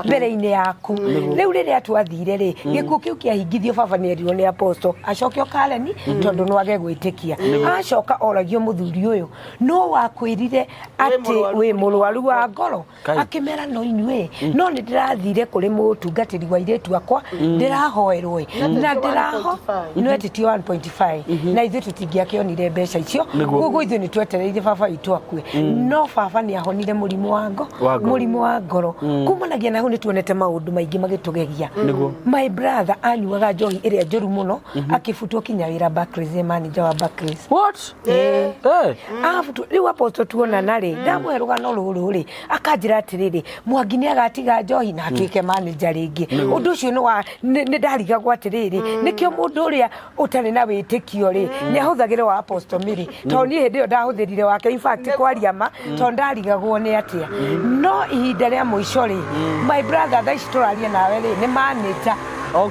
[SPEAKER 3] mbere-inĩ yaku. Rĩu rĩrĩa twathire rĩ, gĩkuũ kĩu kĩahingithio, baba nĩ erirwo nĩ apostle acokio Kareni, tondũ no age gwĩtĩkia. Acoka oragio, mũthuri ũyũ no wakwĩrire atĩ
[SPEAKER 1] mũrwaru.
[SPEAKER 3] Wĩ mũrwaru wa ngoro?
[SPEAKER 2] Kai.
[SPEAKER 3] Akĩmera no inyuĩ, no nĩ ndĩrathire kũrĩ mũtungatĩri wa airĩtu akwa, ndĩrahoerwo ĩ na ndĩraho no etĩtio 1.5, na ithuĩ tũtingĩakĩonire mbeca icio. Koguo ithuĩ nĩ twetereire baba witũ akue, no baba nĩ ahonire mũrimũ wa ngo
[SPEAKER 2] Wa ngoro.
[SPEAKER 3] Mũrimũ wa ngoro. Kumanagia na hau nĩ tuonete maũndũ maingĩ magĩtũgegia. My brother anyuaga njohi ĩrĩa njũru mũno, akĩbutwo kinya wĩra Barclays, ye manager wa Barclays.
[SPEAKER 2] What?
[SPEAKER 3] Arabu rĩu apostle tuonana rĩ, ndamũhe rũgano rũrũ rĩ, akanjĩra atĩrĩrĩ, Mwangi nĩ agatiga njohi na atuĩke manager rĩngĩ. Ũndũ ũcio nĩ wa nĩ ndarigagwo atĩrĩrĩ, nĩkĩo mũndũ ũrĩa ũtarĩ na wĩtĩkio rĩ, nĩ ahũthagĩre wa apostle Mary, tondũ niĩ hĩndĩ ĩyo ndahũthĩrire wake, in fact kwaria ma, tondũ ndarigagwo nĩ atĩa. No ihinda rĩa mũico rĩ, my brother thaa ici tũraria nawe rĩ, nĩ manager.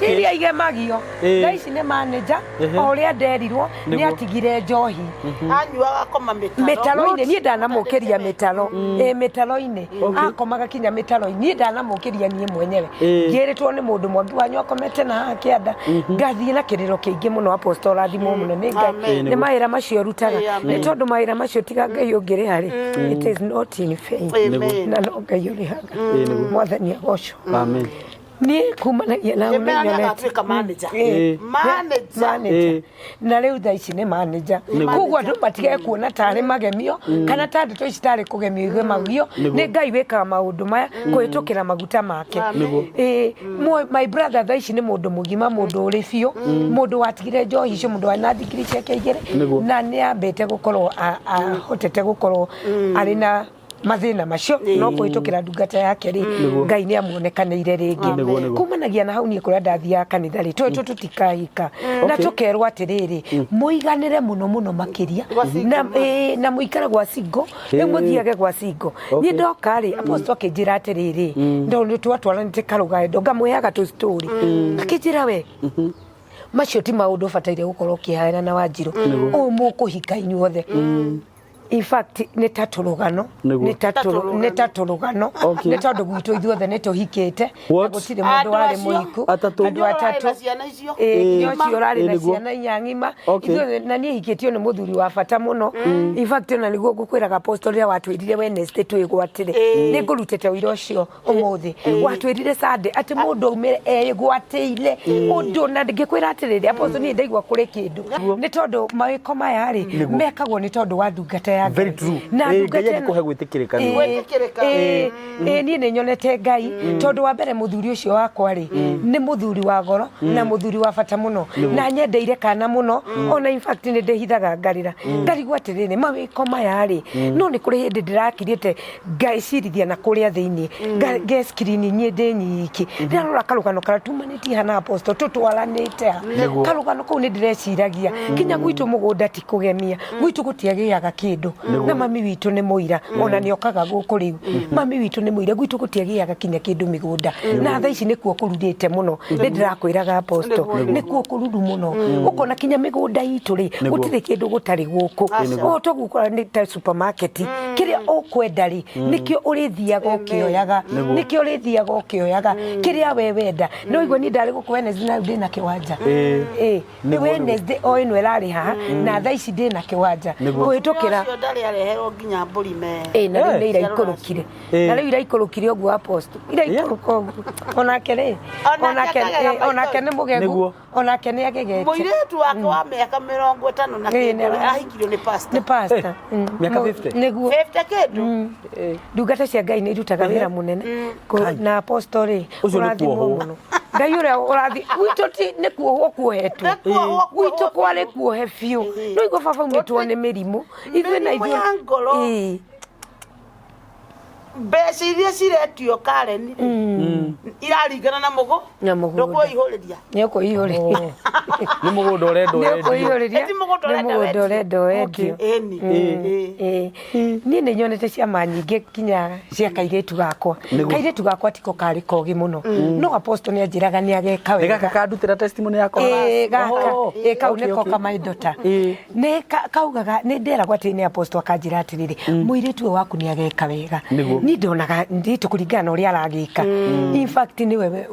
[SPEAKER 3] Iria igemagio, thaa ici nĩ manager. O ũrĩa nderirwo nĩ atigire njohi.
[SPEAKER 1] Anyuaga akoma mĩtaro.
[SPEAKER 3] Mĩtaro-inĩ, niĩ ndanamũkĩria mĩtaro, ĩ mĩtaro-inĩ akomaga kinya mĩtaro-inĩ, niĩ ndanamũkĩria niĩ mwenyewe. Ngĩrĩtwo nĩ mũndũ, Mwangi wanyu akomete na haha kĩanda, ngathiĩ na kĩrĩro kĩingĩ mũno. Apostle, rathimwo mũno nĩ Ngai.
[SPEAKER 1] Amen.
[SPEAKER 3] Nĩ mawĩra macio ũrutaga,
[SPEAKER 1] Amen.
[SPEAKER 3] nĩ tondũ mawĩra macio tiga Ngai ũngĩrĩha rĩ, it is not in vain.
[SPEAKER 1] Amen.
[SPEAKER 3] Na no Ngai ũrĩhaga. Mwathani agocwo.
[SPEAKER 2] Amen.
[SPEAKER 3] Niĩ kumanagia na hau nĩ
[SPEAKER 1] Ngĩmera
[SPEAKER 3] nyonete
[SPEAKER 1] nĩagatuĩka manager. Manager.
[SPEAKER 3] Manager. Na rĩu thaa ici nĩ manager. Koguo andũ matige kuona tarĩ magemio kana ta ndeto ici tarĩ kũgemio igemagio. Nĩ Ngai wĩkaga maũndũ maya kũhĩtũkĩra maguta make. Ĩĩ, my brother thaa ici nĩ mũndũ mũgima, mũndũ ũrĩ biũ, mũndũ watigire njohi icio, mũndũ warĩ na ndigiri ciake igĩrĩ, na nĩ ambĩte gũkorwo ahotete gũkorwo arĩ na Mathĩna macio no kũhĩtũkĩra ndungata yake rĩ, Ngai nĩ amuonekanĩire rĩngĩ.
[SPEAKER 2] Nĩguo, nĩguo.
[SPEAKER 3] Kumanagia na hau niĩ kũrĩa ndathiaga kanitha rĩ, twetwo tũtikahika na tũkerwo atĩrĩrĩ, mũiganĩre mũno mũno makĩria
[SPEAKER 1] Gwa single
[SPEAKER 3] na, ĩĩ, na mũikare gwa single, rĩu mũthiage gwa single. Niĩ ndoka rĩ, apostle akĩnjĩra atĩrĩrĩ, ndona nĩ twatwaranĩte karũgendo ngamwĩaga tũ story, akĩnjĩra we macio ti maũndũ ũbataire gũkorwo ũkĩhaana na Wanjirũ, ũũ mũkũhika inyuothe. In fact nĩ ta tũrũgano.
[SPEAKER 2] Nĩguo.
[SPEAKER 3] Nĩ ta tũrũgano.
[SPEAKER 2] Okay.
[SPEAKER 3] Nĩ tondũ gwitũ ithuothe nĩ tũhikĩte na
[SPEAKER 2] What?
[SPEAKER 3] gũtirĩ mũndũ
[SPEAKER 1] Andũ
[SPEAKER 3] warĩ
[SPEAKER 1] acio.
[SPEAKER 3] mũhiku.
[SPEAKER 2] Atatũ.
[SPEAKER 3] Andũ atatũ.
[SPEAKER 1] Na ciana icio.
[SPEAKER 3] Ĩĩ, nginya
[SPEAKER 2] Ĩĩ.
[SPEAKER 3] ũcio ũrarĩ
[SPEAKER 2] Ĩĩ,
[SPEAKER 3] na
[SPEAKER 2] nĩguo.
[SPEAKER 3] ciana inya ng'ima.
[SPEAKER 2] Okay.
[SPEAKER 3] Ithuothe, na niĩ hikĩtio nĩ mũthuri wa bata mũno. In fact ona nĩguo ngũkwĩraga apostle rĩrĩa watwĩrire Wednesday twĩgwatĩre, nĩ ngũrutĩte ũira ũcio ũmũthĩ. Watwĩrire Sunday atĩ mũndũ aumĩre egwatĩire ũndũ, na ngĩkwĩra atĩrĩrĩ apostle, niĩ ndaigua kũrĩ kĩndũ, nĩ tondũ mawĩko maya rĩ mekagwo nĩ tondũ wa ndungata ya
[SPEAKER 2] Very
[SPEAKER 3] Ngai.
[SPEAKER 2] true.
[SPEAKER 3] Na
[SPEAKER 2] Ĩĩ,
[SPEAKER 3] ndungata
[SPEAKER 2] Ngai
[SPEAKER 3] ĩno-
[SPEAKER 2] angĩkũhe gwĩtĩkĩrĩka nĩwe.
[SPEAKER 1] Gwĩtĩkĩrĩka.
[SPEAKER 3] Ĩĩ, ĩĩ, niĩ nĩ nyonete Ngai, tondũ wa mbere mũthuri ũcio wakwa rĩ nĩ mũthuri wa goro na mũthuri wa bata mũno, na nyendeire kana mũno. Ona in fact nĩ ndĩhithaga ngarĩra, ngarigwo atĩrĩrĩ, mawĩko maya rĩ, no nĩ kũrĩ hĩndĩ ndĩrakirĩte ngecirithia na kũrĩa thĩinĩ, nge screen niĩ ndĩ nyiki, ndĩrarora karũgano karĩa tumanĩtie hana apostle tũtwaranĩte ha.
[SPEAKER 2] Nĩguo.
[SPEAKER 3] Karũgano kau nĩ ndĩreciragia kinya gwitũ mũgũnda ti kũgemia, gwitũ gũtiagĩaga kĩndũ, na mami witũ nĩ mũira, ona nĩ okaga gũkũ rĩu. Mami witũ nĩ mũira, gwitũ gũtiagĩaga kinya kĩndũ mĩgũnda, na thaa ici nĩkuo kũrurĩte mũno. Nĩ ndĩrakwĩraga apostle, nĩkuo kũruru mũno, ũkona kinya mĩgũnda itũ rĩ, gũtirĩ kĩndũ gũtarĩ gũkũ. O toguo ũkora nĩ ta supermarket, kĩrĩa ũkwenda rĩ nĩkĩo ũrĩthiaga ũkĩoyaga, nĩkĩo ũrĩthiaga ũkĩoyaga kĩrĩa we wenda. No igua niĩ ndarĩ gũkũ Wednesday na rĩu ndĩna kĩwanja. Ĩĩ,
[SPEAKER 2] Nĩguo,
[SPEAKER 3] Wednesday o ĩno ĩrarĩ haha, na thaa ici ndĩna kĩwanja kũhĩtũkĩra.
[SPEAKER 1] Ũcio ndarĩ areherwo nginya mbũri me.
[SPEAKER 3] Ĩĩ, na rĩu nĩ
[SPEAKER 2] Eh.
[SPEAKER 3] iraikũrũkire.
[SPEAKER 2] Eh.
[SPEAKER 3] Na rĩu iraikũrũkire ũguo apostle, iraikũrũka ũguo, onake rĩ,
[SPEAKER 1] Onake
[SPEAKER 3] onake
[SPEAKER 1] akagega
[SPEAKER 3] ĩĩ, onake nĩ mũgegu.
[SPEAKER 2] Nĩguo.
[SPEAKER 3] Onake nĩ agegete.
[SPEAKER 1] Mũirĩtu wake wa mĩaka 50 na
[SPEAKER 3] Ĩĩ,
[SPEAKER 1] kĩndũ ahikirio nĩ pastor.
[SPEAKER 3] Nĩ pastor.
[SPEAKER 2] Eh, mĩaka 50?
[SPEAKER 3] Nĩguo.
[SPEAKER 1] 50 kĩndũ.
[SPEAKER 3] Ndungata cia Ngai nĩ irutaga wĩra mũnene. Na apostle rĩ,
[SPEAKER 2] Ũcio nĩ
[SPEAKER 3] ũrathimwo
[SPEAKER 2] kuohwo.
[SPEAKER 3] mũno. Ngai ũrĩa ũrathi gwitũ ti nĩ kuohwo kuohetwo.
[SPEAKER 1] Nĩ kuohwo.
[SPEAKER 3] Gwitũ kwarĩ kuohe biũ. No igua baba aumĩtwo nĩ mĩrimũ ithuĩ na
[SPEAKER 1] Mĩrimũ
[SPEAKER 3] ithuĩ
[SPEAKER 1] ya ngoro.
[SPEAKER 3] Ĩĩ.
[SPEAKER 1] Mbeca iria ciretio Karen rĩ, iraringana na mũgũ
[SPEAKER 3] Na mũgũnda.
[SPEAKER 1] Ndũkwĩihũrĩria.
[SPEAKER 3] Nĩ ũkwĩihũrĩria.
[SPEAKER 2] Nĩ mũgũnda ũrenda
[SPEAKER 3] Nĩ
[SPEAKER 2] wendio.
[SPEAKER 3] ũkwĩihũrĩria.
[SPEAKER 1] Eti mũgũnda
[SPEAKER 3] Nĩ
[SPEAKER 1] ũrenda
[SPEAKER 3] mũgũnda ũrenda wendio.
[SPEAKER 1] Ĩni. Ĩĩ.
[SPEAKER 3] Ĩĩ. Niĩ nĩ nyonete ciama nyingĩ kinya cia kairĩtu gakwa. Kairĩtu gakwa tiko karĩ kogi mũno, no apostle nĩ anjĩraga nĩ ageka
[SPEAKER 2] Nĩ
[SPEAKER 3] wega.
[SPEAKER 2] gaka kandutĩra testimony yakwa.
[SPEAKER 3] Ĩĩ, gaka.
[SPEAKER 2] Oh,
[SPEAKER 3] Ĩĩ, kau
[SPEAKER 2] okay,
[SPEAKER 3] nĩko
[SPEAKER 2] okay.
[SPEAKER 3] kamaindota.
[SPEAKER 2] Ĩĩ.
[SPEAKER 3] Nĩ kaugaga nĩ nderagwo atĩ nĩ apostle akanjĩra atĩrĩrĩ, mũirĩtu ũyũ waku nĩ ageka wega.
[SPEAKER 2] Nĩguo.
[SPEAKER 3] Niĩ ndonaga nditũ kũringana na ũrĩa aragĩka. In fact nĩwe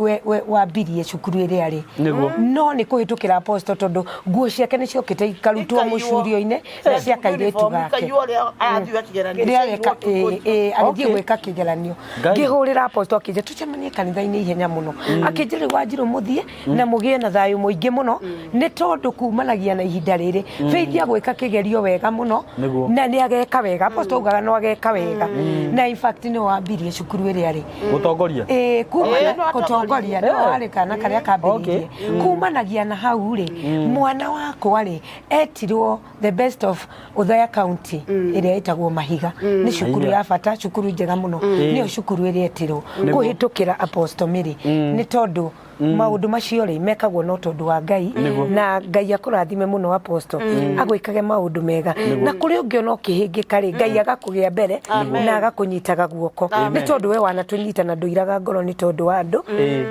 [SPEAKER 3] wambirie cukuru ĩrĩa arĩ.
[SPEAKER 2] Nĩguo.
[SPEAKER 3] No nĩ kũhĩtũkĩra apostle, tondũ nguo ciake nĩ ciokĩte ikarutwo
[SPEAKER 1] Ikaiywo.
[SPEAKER 3] mũcurio-inĩ na cia kairĩtu
[SPEAKER 1] Uniform
[SPEAKER 3] gake.
[SPEAKER 1] ikaiywo ũrĩa arathiĩ kĩgeranio.
[SPEAKER 3] Rĩrĩa areka
[SPEAKER 1] Ciaiywo.
[SPEAKER 3] ĩĩ, agĩthiĩ
[SPEAKER 2] Okay.
[SPEAKER 3] gwĩka kĩgeranio,
[SPEAKER 2] Ngai.
[SPEAKER 3] ngĩhũrĩra apostle akĩnjĩra tũcemanie kanitha-inĩ ihenya mũno. Akĩnjĩra rĩu Wanjirũ mũthiĩ na mũgĩe na thayũ mũingĩ mũno, nĩ tondũ kumanagia na ihinda rĩrĩ Faith agwĩka kĩgerio wega mũno.
[SPEAKER 2] Nĩguo.
[SPEAKER 3] Na nĩ ageka wega. Apostle augaga no ageka wega, na in fact nĩ wambirie cukuru ĩrĩa rĩ.
[SPEAKER 2] Gũtongoria.
[SPEAKER 3] Ĩĩ, kumana
[SPEAKER 1] Ĩĩ, no
[SPEAKER 3] gũtongoria no warĩ kana karĩa kambĩrĩirie. Kumanagia na hau rĩ, mwana wakwa rĩ etirwo the best of Othaya County ĩrĩa ĩtagwo Mahiga. Nĩ cukuru
[SPEAKER 2] Mahiga.
[SPEAKER 3] ya bata, cukuru njega mũno, nĩyo cukuru ĩrĩa etirwo kũhĩtũkĩra Apostle Mary, nĩ tondũ maũndũ macio rĩ mekagwo no tondũ wa Ngai. Na Ngai akũrathime mũno Apostle, agwĩkage maũndũ mega, na kũrĩa ũngĩona ũkĩhĩngĩka rĩ, Ngai agakũgĩa mbere na agakũnyitaga guoko, nĩ tondũ we wanatũnyita na ndũiraga ngoro nĩ tondũ wa andũ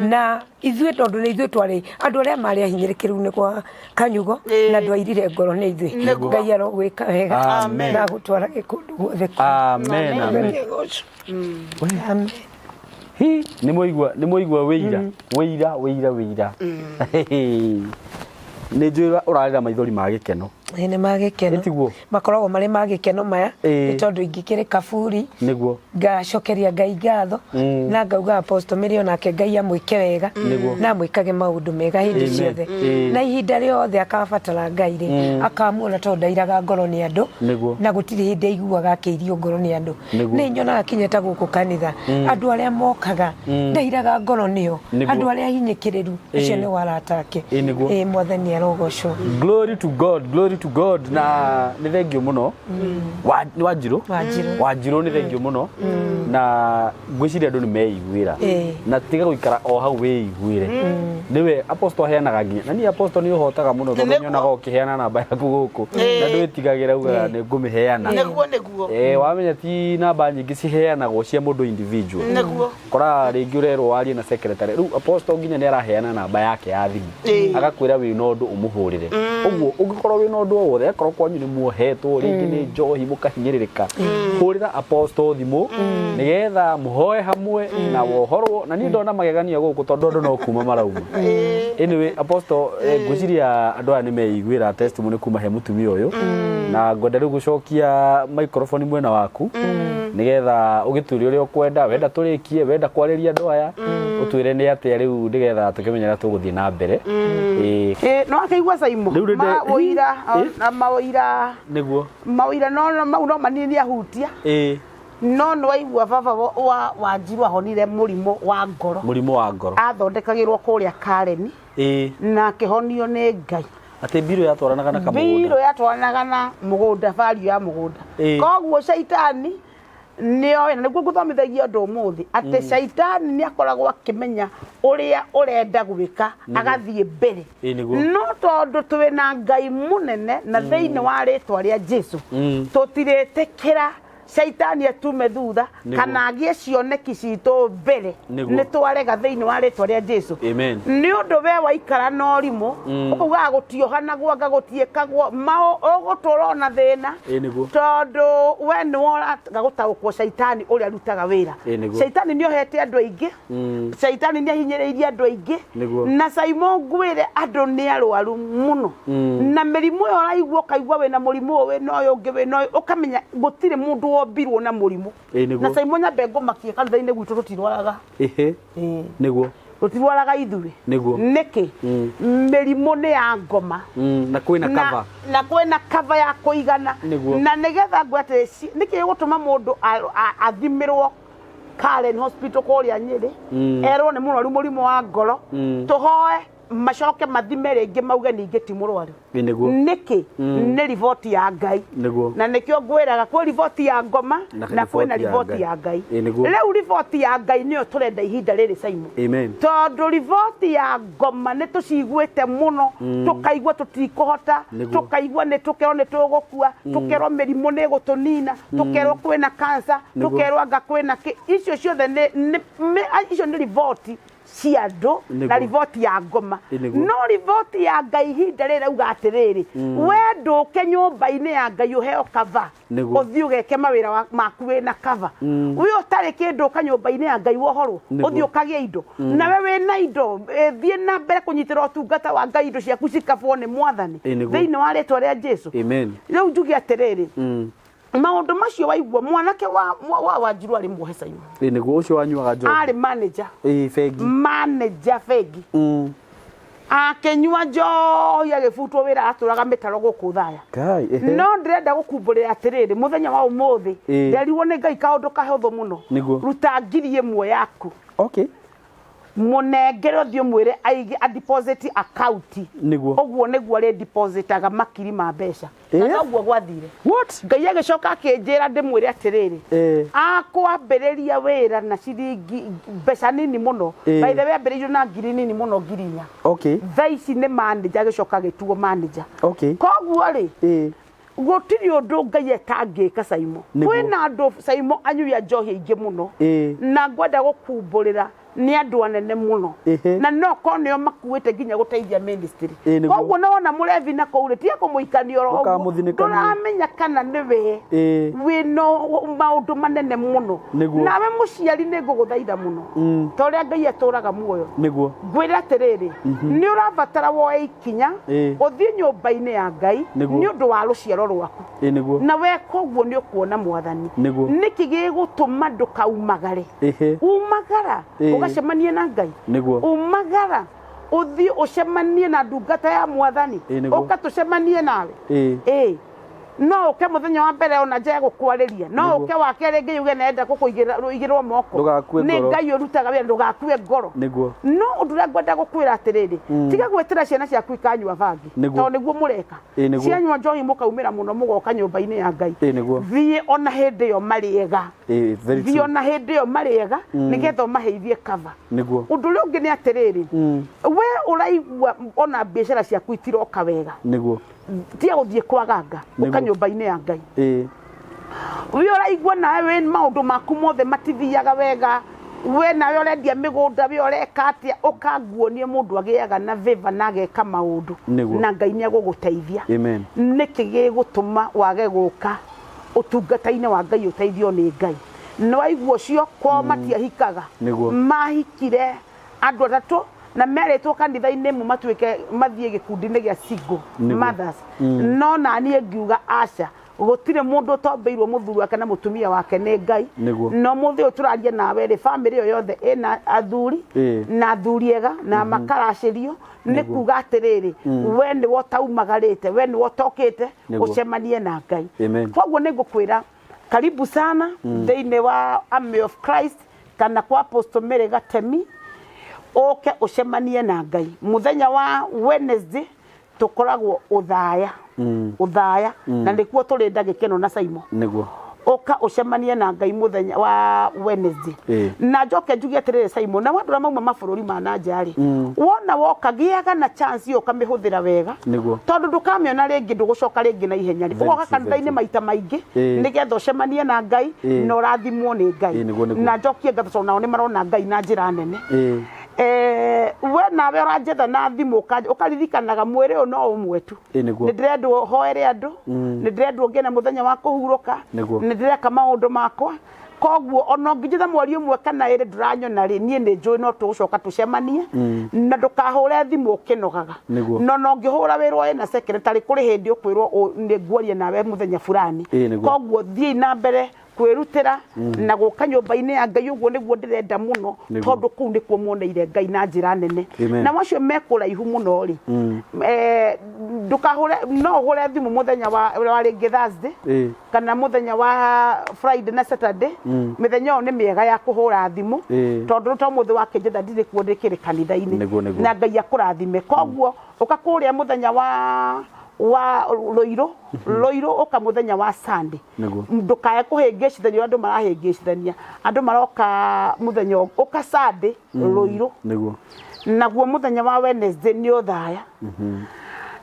[SPEAKER 3] na ithuĩ, tondũ nĩ ithuĩ twarĩ andũ arĩa marĩ ahinyĩrĩkĩru nĩ kwa kanyugo, na ndwairire ngoro nĩ ithuĩ. Ngai arogwĩka wega.
[SPEAKER 2] Amen.
[SPEAKER 3] Na agũtwarage kũndũ guothe.
[SPEAKER 2] Amen, amen.
[SPEAKER 3] Amen.
[SPEAKER 2] Hi, nĩ mwaigua, nĩ mwaigua wĩira, wĩira, wĩira, wĩira. Nĩ njũĩ ũrarĩra maithori ma gĩkeno.
[SPEAKER 3] Ĩĩ, nĩ ma gĩkeno.
[SPEAKER 2] Ĩtiguo?
[SPEAKER 3] Makoragwo marĩ ma gĩkeno maya,
[SPEAKER 2] Ĩĩ.
[SPEAKER 3] nĩ tondũ ingĩkĩrĩ kaburi,
[SPEAKER 2] Nĩguo.
[SPEAKER 3] Ngacokeria Ngai ngatho na ngauga Apostle Mary onake Ngai amwĩke wega.
[SPEAKER 2] Nĩguo.
[SPEAKER 3] Na amwĩkage maũndũ mega hĩndĩ
[SPEAKER 2] Amen.
[SPEAKER 3] ciothe.
[SPEAKER 2] Ĩĩ.
[SPEAKER 3] Na ihinda rĩothe akabatara Ngai rĩ, akamuona, tondũ ndairaga ngoro nĩ andũ.
[SPEAKER 2] Nĩguo.
[SPEAKER 3] Na gũtirĩ hĩndĩ aiguaga akĩirio ngoro nĩ andũ.
[SPEAKER 2] Nĩguo.
[SPEAKER 3] Nĩ nyonaga kinya ta gũkũ kanitha andũ arĩa mokaga ndairaga ngoro nĩo.
[SPEAKER 2] Nĩguo.
[SPEAKER 3] Andũ arĩa hinyĩkĩrĩru acio
[SPEAKER 2] Ĩĩ.
[SPEAKER 3] nĩ warata ake.
[SPEAKER 2] Ĩĩ, nĩguo.
[SPEAKER 3] Ĩĩ, Mwathani arogocwo.
[SPEAKER 2] Glory to God, glory to to God na nĩ thengiũ mũno. Nĩ Wanjirũ.
[SPEAKER 3] Wanjirũ.
[SPEAKER 2] Wanjirũ nĩ thengiũ mũno. Na ngwĩciria andũ nĩ meiguĩra. Na tiga gũikara o hau wĩiguĩre. Nĩwe apostle aheanaga nginya. Na niĩ apostle nĩ ũhotaga mũno tondũ
[SPEAKER 1] Nĩguo.
[SPEAKER 2] nyonaga ũkĩheana namba yaku gũkũ. Na ndwĩtigagĩra ugaga nĩ ngũmĩheana.
[SPEAKER 1] Nĩguo nĩguo.
[SPEAKER 2] Wamenya ti namba nyingĩ ciheanagwo cia mũndũ individual.
[SPEAKER 1] Nĩguo.
[SPEAKER 2] Kora rĩngĩ ũrerwo warie na secretary. Rĩu apostle nginya nĩ araheana namba yake ya thimũ. Agakwĩra wĩna ũndũ ũmũhũrĩre. Ũguo ũngĩkorwo wĩna ũndũ o wothe, akorwo kwanyu nĩ muohetwo rĩngĩ nĩ njohi mũkahinyĩrĩrĩka, hũrĩra apostle thimũ nĩgetha mũhoe hamwe na wohorwo. Na niĩ ndona magegania gũkũ tondũ andũ no kuma marauma. Anyway, apostle, ngwĩciria andũ aya nĩ meiguĩra testimony kuma he mũtumia ũyũ. Na ngwenda rĩu gũcokia microphone mwena waku nĩgetha ũgĩtwĩre ũrĩa ũkwenda, wenda tũrĩkie, wenda kwarĩria andũ aya, ũtwĩre nĩ atĩa rĩu nĩgetha tũkĩmenye ũrĩa tũgũthiĩ na mbere. Ĩĩ.
[SPEAKER 1] No akĩigua Saimo
[SPEAKER 2] Rĩu rĩ ndĩ-
[SPEAKER 1] maũira
[SPEAKER 2] Ĩ?
[SPEAKER 1] na maũira
[SPEAKER 2] Nĩguo.
[SPEAKER 1] Maũira no mau no manini ahutia. No nĩ waigua baba wa Wanjiru ahonire mũrimũ wa ngoro.
[SPEAKER 2] Mũrimũ wa ngoro.
[SPEAKER 1] Athondekagĩrwo kũrĩa Karen. Na akĩhonio nĩ Ngai.
[SPEAKER 2] Atĩ mbirũ yatwaranaga na kamũgũnda.
[SPEAKER 1] Mbirũ yatwaranaga na mũgũnda, value ya mũgũnda. Koguo caitani nĩoĩ, na nĩguo ngũthomithagia ũndũ ũmũthĩ, atĩ caitani nĩ akoragwo akĩmenya ũrĩa ũrenda gwĩka, agathiĩ mbere.
[SPEAKER 2] Ĩĩ, nĩguo.
[SPEAKER 1] No tondũ twĩ na Ngai mũnene na thĩinĩ wa rĩtwa rĩa Jesu, tũtirĩtĩkĩra caitani atume thutha kana agĩe cioneki citũ mbere. Nĩ twarega thĩinĩ wa rĩtwa rĩa Jesu.
[SPEAKER 2] Amen.
[SPEAKER 1] Nĩ ũndũ we waikara na ũrimũ, ũkaugaga gũtiohanagwo anga gũtiĩkagwo, ũgũtũra ona thĩna.
[SPEAKER 2] Ĩĩ, nĩguo.
[SPEAKER 1] Tondũ we nĩ woraga gũtaũkwo caitani ũrĩa arutaga wĩra.
[SPEAKER 2] Ĩĩ, nĩguo.
[SPEAKER 1] Caitani nĩ ohete andũ aingĩ. Caitani nĩ ahinyĩrĩirie andũ aingĩ. Na Saimo ngwĩre andũ nĩ arwaru mũno. Na mĩrimũ ĩyo ũraigua ũkaigua wĩna mũrimũ ũyũ, wĩna ũyũ ũngĩ, wĩna ũyũ, ũkamenya gũtirĩ mũndũ wombirwo na mũrimũ.
[SPEAKER 2] Ĩĩ, nĩguo.
[SPEAKER 1] Na Saimo nyambe ngũmakie kanitha-inĩ gwitũ tũtirwaraga.
[SPEAKER 2] Nĩguo.
[SPEAKER 1] Tũtirwaraga ithuĩ.
[SPEAKER 2] Nĩguo.
[SPEAKER 1] Nĩkĩ? Mĩrimũ nĩ ya ngoma.
[SPEAKER 2] Na kwĩna cover.
[SPEAKER 1] Na kwĩna cover ya kũigana.
[SPEAKER 2] Nĩguo.
[SPEAKER 1] Na nĩgetha ngwĩre atĩrĩ, nĩkĩ gĩgũtũma mũndũ athimĩrwo Karen Hospital kũrĩa Nyĩrĩ, erwo nĩ mũrwaru mũrimũ wa ngoro, tũhoe macoke mathime rĩngĩ mauge ningĩ ti mũrwaru.
[SPEAKER 2] Ĩĩ, nĩguo.
[SPEAKER 1] Nĩkĩ? Nĩ riboti ya Ngai.
[SPEAKER 2] Nĩguo.
[SPEAKER 1] Na nĩkĩo ngwĩraga kwĩ riboti ya ngoma
[SPEAKER 2] Na
[SPEAKER 1] na kwĩna
[SPEAKER 2] riboti ya
[SPEAKER 1] riboti
[SPEAKER 2] Ngai.
[SPEAKER 1] ya Ngai.
[SPEAKER 2] Ĩĩ, nĩguo.
[SPEAKER 1] Rĩu riboti ya Ngai nĩyo tũrenda ihinda rĩrĩ Saimo.
[SPEAKER 2] Amen.
[SPEAKER 1] Tondũ riboti ya ngoma nĩ tũciguĩte mũno, tũkaigua tũtikũhota, tũkaigua nĩ tũkerwo nĩ tũgũkua, tũkerwo mĩrimũ nĩ ĩgũtũnina, tũkerwo kwĩna cancer, tũkerwo anga kwĩna kĩ. Icio ciothe icio nĩ riboti cia andũ na riboti ya ngoma. No riboti ya Ngai ihinda rĩrĩ rauga atĩrĩrĩ, we ndũke nyũmba-inĩ ya Ngai ũheo cover, ũthiĩ ũgeke mawĩra maku wĩna cover. We ũtarĩ kĩndũ ũka nyũmba-inĩ ya Ngai wohorwo, ũthiĩ ũkagĩe indo. Nawe wĩna indo, thiĩ na mbere kũnyitĩra ũtungata wa Ngai, indo ciaku cikabwo nĩ Mwathani. Thĩinĩ wa rĩtwa rĩa Jesu.
[SPEAKER 2] Amen.
[SPEAKER 1] Rĩu njuge atĩrĩrĩ, maũndũ macio waigua mwanake wa Wanjiru arĩ muohe Saimo.
[SPEAKER 2] Ĩĩ, nĩguo ũcio wanyuaga njohi.
[SPEAKER 1] Arĩ manager.
[SPEAKER 2] Ĩĩ, bengi.
[SPEAKER 1] Manager bengi. Akĩnyua njohi agĩbutwo wĩra atũraga mĩtaro gũkũ Thaya.
[SPEAKER 2] Ngai, ehe.
[SPEAKER 1] No ndĩrenda gũkumbũrĩra atĩrĩrĩ, mũthenya wa ũmũthĩ, nderirwo nĩ Ngai kaũndũ kahũthũ mũno.
[SPEAKER 2] Nĩguo.
[SPEAKER 1] Ruta ngiri ĩmwe yaku.
[SPEAKER 2] Okay.
[SPEAKER 1] Mũnengere ũthiĩ ũmwĩre aige a deposit account.
[SPEAKER 2] Nĩguo.
[SPEAKER 1] Ũguo nĩguo arĩ depositaga makiri ma mbeca. Na noguo gwathire.
[SPEAKER 2] What?
[SPEAKER 1] Ngai agĩcoka akĩnjĩra ndĩmwĩre atĩrĩrĩ, akwambĩrĩria wĩra na ciringi mbeca nini mũno. By the way, ambĩrĩirio na ngiri nini mũno, ngiri inya.
[SPEAKER 2] Okay.
[SPEAKER 1] Thaa ici nĩ manager, agĩcoka agĩtuo manager.
[SPEAKER 2] Okay.
[SPEAKER 1] Koguo rĩ, gũtirĩ ũndũ Ngai etangĩka Saimo. Kwĩna andũ Saimo anyui a njohi aingĩ mũno. Na ngwenda gũkumbũrĩra nĩ andũ anene mũno. Na no korwo nĩo makuĩte nginya gũteithia ministry. Koguo na wona mũrebi na kũu rĩ, tiga kũmũikania oro ũguo.
[SPEAKER 2] Ndũkamũthinĩkanie.
[SPEAKER 1] Ndũramenya kana nĩwe wĩna maũndũ manene mũno. Nawe mũciari nĩ ngũgũthaitha mũno. Ta ũrĩa Ngai atũraga muoyo.
[SPEAKER 2] Nĩguo.
[SPEAKER 1] Ngwĩre atĩrĩrĩ, nĩ ũrabatara woe ikinya, ũthiĩ nyũmba-inĩ ya Ngai nĩ ũndũ wa rũciaro rwaku.
[SPEAKER 2] Ĩĩ, nĩguo.
[SPEAKER 1] Na weka ũguo nĩ ũkuona Mwathani.
[SPEAKER 2] Nĩguo.
[SPEAKER 1] Nĩkĩ gĩgũtũma ndũkaumagare? Umagara, ũgacemanie na Ngai.
[SPEAKER 2] Nĩguo.
[SPEAKER 1] Umagara, ũthiĩ ũcemanie na ndungata ya Mwathani.
[SPEAKER 2] Ĩĩ, nĩguo.
[SPEAKER 1] Ũka tũcemanie nawe. No ũke mũthenya wa mbere ona njae gũkwarĩria, no ũke wa kerĩ ngĩ yuge nenda gũkũigĩrwo moko.
[SPEAKER 2] Ndũgakue
[SPEAKER 1] Nĩ
[SPEAKER 2] ngoro.
[SPEAKER 1] Ngai ũrutaga wĩra, ndũgakue ngoro. No ũndũ ũrĩa ngwenda gũkwĩra atĩrĩrĩ, tiga gwĩtĩra ciana ciaku ikanyua bangi, tondũ nĩguo mũreka. Cianyua njohi mũkaumĩra mũno mũgoka nyũmba-inĩ ya Ngai. Thiĩ ona hĩndĩ ĩyo marĩ ega.
[SPEAKER 2] Very
[SPEAKER 1] Thiĩ
[SPEAKER 2] true.
[SPEAKER 1] ona hĩndĩ ĩyo marĩ ega, nĩgetha ũmaheithie cover. Ũndũ ũrĩa ũngĩ nĩ atĩrĩrĩ, we ũraigua ona biacara ciaku itiroka wega, tiga gũthiĩ kwa ganga, ũka nyũmba-inĩ ya Ngai. We ũraigua nawe wĩ maũndũ maku mothe matithiaga wega, we nawe ũrendia mĩgũnda, we ũreka atĩa, ũka nguonie mũndũ agĩaga na favor na ageka maũndũ, na Ngai nĩ agũgũteithia.
[SPEAKER 2] Amen.
[SPEAKER 1] Nĩkĩ gĩgũtũma wage gũka ũtungata-inĩ wa Ngai ũteithio nĩ Ngai? Nĩ waigua ũcio kwao matiahikaga, mahikire andũ atatũ na merĩtwo kanitha-inĩ ĩmwe matuĩke mathiĩ gĩkundi-inĩ gĩa single mothers. No naniĩ ngiuga aca, gũtirĩ mũndũ ũtombeirwo mũthuri wake na mũtumia wake nĩ Ngai. No mũthĩ ũyũ tũraria nawe rĩ, bamĩrĩ ĩyo yothe ĩna athuri na athuri ega na makaracĩrio. Nĩ kuga atĩrĩrĩ, we nĩwe ũtaumagarĩte, we nĩwe ũtokĩte ũcemanie na Ngai. Koguo nĩ ngũkwĩra karibu sana thĩinĩ wa Army of Christ kana kwa Apostle Mary Gatemi, ũke ũcemanie na Ngai. Mũthenya wa Wednesday tũkoragwo ũthaya, ũthaya, na nĩkuo tũrĩ ndagĩka ĩno na Simon. Ũka ũcemanie na Ngai mũthenya wa Wednesday. Na njoke njuge atĩrĩrĩ Simon, na andũ arĩa mauma mabũrũri ma na nja rĩ, wona woka gĩaga na chance ĩyo ũkamĩhũthĩra wega, tondũ ndũkamĩona rĩngĩ, ndũgũcoka rĩngĩ na ihenya rĩ. Ũgoka kanitha-inĩ maita maingĩ nĩgetha ũcemanie na Ngai na ũrathimwo nĩ Ngai. Na njokie ngatho tondũ nao nĩ marona Ngai na njĩra nene. We nawe ũranjetha na thimũ ũkaririkanaga mwĩrĩ ũyũ no ũmwe tu. Nĩ ndĩrendwo hoere andũ, nĩ ndĩrendwo ngĩe na mũthenya wa kũhurũka, nĩ ndĩreka maũndũ makwa. Koguo ona ũngĩnjetha mweri ũmwe kana ĩrĩ ndũranyona rĩ, niĩ nĩ njũĩ no tũgũcoka tũcemanie, na ndũkahũre thimũ ũkĩnogaga. No na ũngĩhũra wĩrwo ĩna secretary, kũrĩ hĩndĩ ũkwĩrwo nĩ ngwaria nawe mũthenya fulani. Koguo thiĩi na mbere kwĩrutĩra na gũka nyũmba-inĩ ya Ngai, ũguo nĩguo ndĩrenda mũno, tondũ kũu nĩkuo muoneire Ngai na njĩra nene. Na macio me kũraihu mũno rĩ, ndũkahũre, no ũhũre thimũ mũthenya wa rĩngĩ Thursday kana mũthenya wa Friday na Saturday. Mĩthenya ĩyo nĩ mĩega ya kũhũra thimũ, tondũ to mũthĩ wa kĩnjetha ndirĩ kuo, ndĩkĩrĩ kanitha-inĩ. Na Ngai akũrathime. Koguo ũka kũrĩa mũthenya wa Rũirũ, Rũirũ ũka mũthenya wa Sunday. Ndũkae kũhĩngĩcithania ũrĩa andũ marahĩngĩcithania, andũ maroka mũthenya ũka Sunday Rũirũ. Naguo mũthenya wa Wednesday nĩ ũthaya.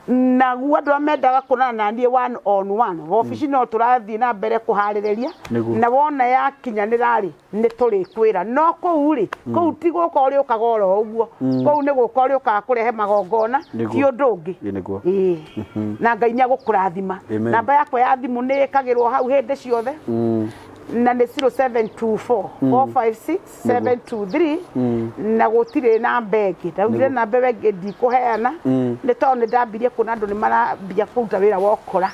[SPEAKER 1] Naguo andũ arĩa mendaga kuonana na niĩ one on one, wabici no tũrathiĩ na mbere kũharĩrĩria, na wona yakinyanĩra rĩ, nĩ tũrĩkwĩra. No kũu rĩ, kũu ti gũka ũrĩũkaga oro ũguo, kũu nĩ gũka ũrĩũkaga kũrehe magongona, ti ũndũ ũngĩ. Ĩĩ. Na Ngai nĩ agũkũrathima. Namba yakwa ya thimũ nĩ ĩkagĩrwo hau hĩndĩ ciothe, na nĩ 0724 456 723, na gũtirĩ namba ĩngĩ. Ndaugire namba ĩyo ĩngĩ ndikũheana, nĩ tondũ nĩ ndambirie kuona andũ nĩ marambia kũruta wĩra wa ũkora.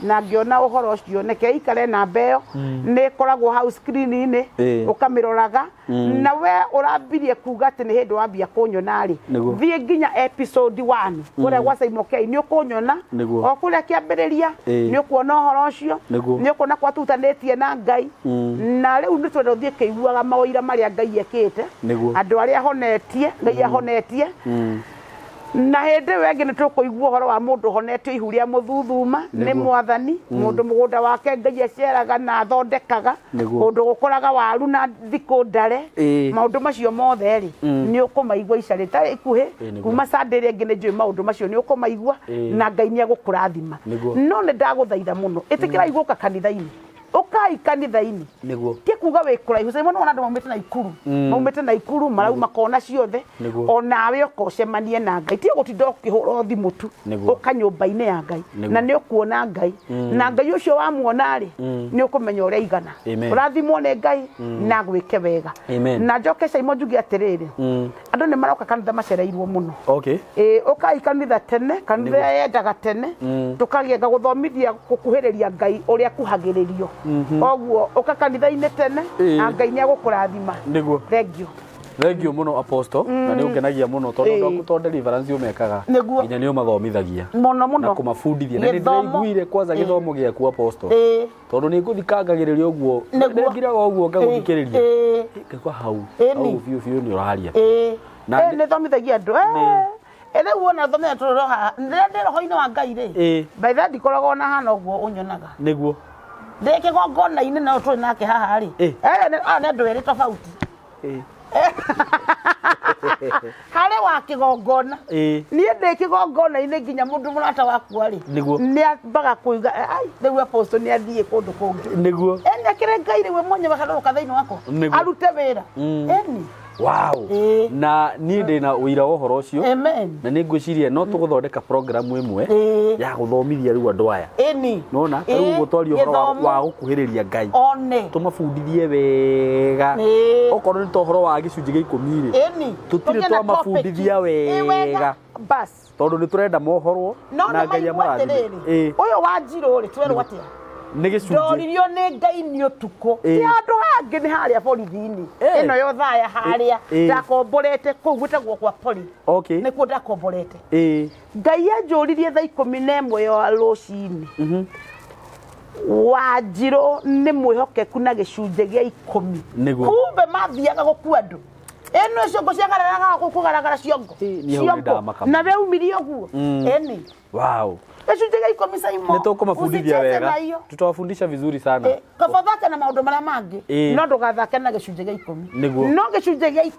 [SPEAKER 1] Na ngĩona ũhoro ũcio, reke ikare namba ĩyo, nĩ ĩkoragwo hau screen-inĩ, ũkamĩroraga. Na we ũrambirie kuga atĩ nĩ hĩndĩ wambia kũnyona rĩ, thiĩ nginya episode 1 kũrĩa gwa Simon K, nĩ ũkũnyona o kũrĩa kĩambĩrĩria, nĩ ũkuona ũhoro ũcio, nĩ ũkuona kwa tutanĩtie na Ngai. Na rĩu nĩ twenda ũthiĩ kĩiguaga maũira marĩa Ngai ekĩte, andũ arĩa ahonetie, Ngai ahonetie. Na hĩndĩ ĩyo ĩngĩ nĩ tũkũigua ũhoro wa mũndũ ũhonetio ihu rĩa mũthuthuma nĩ Mwathani, mũndũ mũgũnda wake Ngai aceraga na athondekaga, kũndũ gũkũraga waru na thikũ ndare. Maũndũ macio mothe rĩ, nĩ ũkũmaigua ica rĩtarĩ ikuhĩ, kuma Sunday ĩrĩa ĩngĩ nĩ njũĩ maũndũ macio nĩ ũkũmaigua, na Ngai nĩ egũkũrathima. No nĩ ndagũthaitha mũno, ĩtĩkĩrai gũka kanitha-inĩ. Ũkai kanitha-inĩ. Ti kuga wĩ kũraihu. Simon wona andũ maumĩte Naikuru, maumĩte Naikuru, marauma kona ciothe. Onawe ũka ũcemanie na Ngai. Ti gũtinda ũkĩhũra thimũ tu. Ũka nyũmba-inĩ ya Ngai. Na nĩ ũkuona Ngai. Na Ngai ũcio wamuona rĩ, nĩ ũkũmenya ũrĩa aigana. Ũrathimwo nĩ Ngai na agwĩke wega. Na njoke Simon njuge atĩrĩrĩ, andũ nĩ maroka kanitha macereirwo mũno. Ũkai kanitha tene, kanitha yendaga tene, tũkagĩa gũthomithia gũkuhĩrĩria Ngai ũrĩa kuhagĩrĩrio. Koguo ũka kanitha-inĩ tene, na Ngai nĩ egũkũrathima. Thank you.
[SPEAKER 2] Thank you mũno Apostle, na nĩ ũngenagia mũno tondũ andũ aku to deliverance ũmekaga,
[SPEAKER 1] Nĩguo.
[SPEAKER 2] nginya nĩ ũmathomithagia
[SPEAKER 1] Mũno mũno.
[SPEAKER 2] na kũmabundithia, na nĩ
[SPEAKER 1] Gĩthomo.
[SPEAKER 2] ndĩraiguire kwanza gĩthomo gĩaku Apostle, tondũ nĩ ngũthikangagĩrĩria ũguo,
[SPEAKER 1] Nĩguo.
[SPEAKER 2] ngiraga ũguo ngagũthikĩrĩria, ngaigua hau hau biũ biũ nĩ ũraria. Na
[SPEAKER 1] Nĩ thomithagia andũ. Rĩu wona thomea tũrĩ haha, rĩrĩa ndĩ roho-inĩ wa Ngai rĩ, by the way ndikoragwo na hana ũguo ũnyonaga. Ndĩ kĩgongona-inĩ na ũyũ tũrĩ nake haha rĩ, aya nĩ andũ erĩ tofauti. Harĩ wa kĩgongona. Niĩ ndĩ kĩgongona-inĩ nginya mũndũ mũrata wakwa rĩ, nĩ ambaga kũiga, ai, rĩu apostle nĩ athiĩ kũndũ kũngĩ. Ĩni akĩrĩ Ngai rĩu we mwenyewe akarũrũka thĩinĩ wakwa, arute wĩra. Ĩni.
[SPEAKER 2] Wow. Na niĩ ndĩ na ũira wa ũhoro ũcio.
[SPEAKER 1] Amen.
[SPEAKER 2] Na nĩ ngwĩciria no tũgũthondeka program ĩmwe ya gũthomithia rĩu andũ aya.
[SPEAKER 1] Ĩni.
[SPEAKER 2] Nona ta rĩu ũguo twaria ũhoro wa gũkuhĩrĩria Ngai.
[SPEAKER 1] One.
[SPEAKER 2] Tũmabundithie wega. Okorwo nĩ ta ũhoro wa gĩcunjĩ gĩa ikũmi rĩ.
[SPEAKER 1] Ĩni.
[SPEAKER 2] Tũtirĩ
[SPEAKER 1] Tũgĩe na
[SPEAKER 2] twamabundithia
[SPEAKER 1] topic.
[SPEAKER 2] Wega.
[SPEAKER 1] Bas.
[SPEAKER 2] Tondũ nĩ tũrenda mohorwo
[SPEAKER 1] No
[SPEAKER 2] na
[SPEAKER 1] nĩ
[SPEAKER 2] Ngai
[SPEAKER 1] maigua
[SPEAKER 2] amarathime.
[SPEAKER 1] atĩrĩrĩ. Ũyũ wa Njirũ rĩ, twerwo atĩa?
[SPEAKER 2] Nĩ gĩcunjĩ.
[SPEAKER 1] Ndoririo nĩ Ngai nĩ ũtukũ. Ti handũ hangĩ, nĩ harĩa borithi-inĩ. Ĩno ya Othaya harĩa. Ndakomborete kũu gwĩtagwo kwa Poli. Nĩkuo ndakomborete. Ngai anjũririe thaa 11 ya rũcinĩ. Wanjirũ nĩ mwĩhokeku na gĩcunjĩ gĩa 10. Kumbe mathiaga gũkua andũ. Ĩno ciongo ciagararaga gũkũ kũgaragara ciongo.
[SPEAKER 2] Niĩ hau nĩ
[SPEAKER 1] Ciongo.
[SPEAKER 2] ndamaka
[SPEAKER 1] Na
[SPEAKER 2] mũno.
[SPEAKER 1] we umirie ũguo. Ĩni.
[SPEAKER 2] Wow.
[SPEAKER 1] Gĩcunjĩ gĩa 10 Saimo.
[SPEAKER 2] Nĩ tũkũmabundithia
[SPEAKER 1] Usicheze
[SPEAKER 2] wega.
[SPEAKER 1] na hiyo.
[SPEAKER 2] Tutawafundisha vizuri sana.
[SPEAKER 1] Kaba ũthake na maũndũ marĩa mangĩ, no ndũgathake na gĩcunjĩ gĩa 10. No gĩcunjĩ gĩa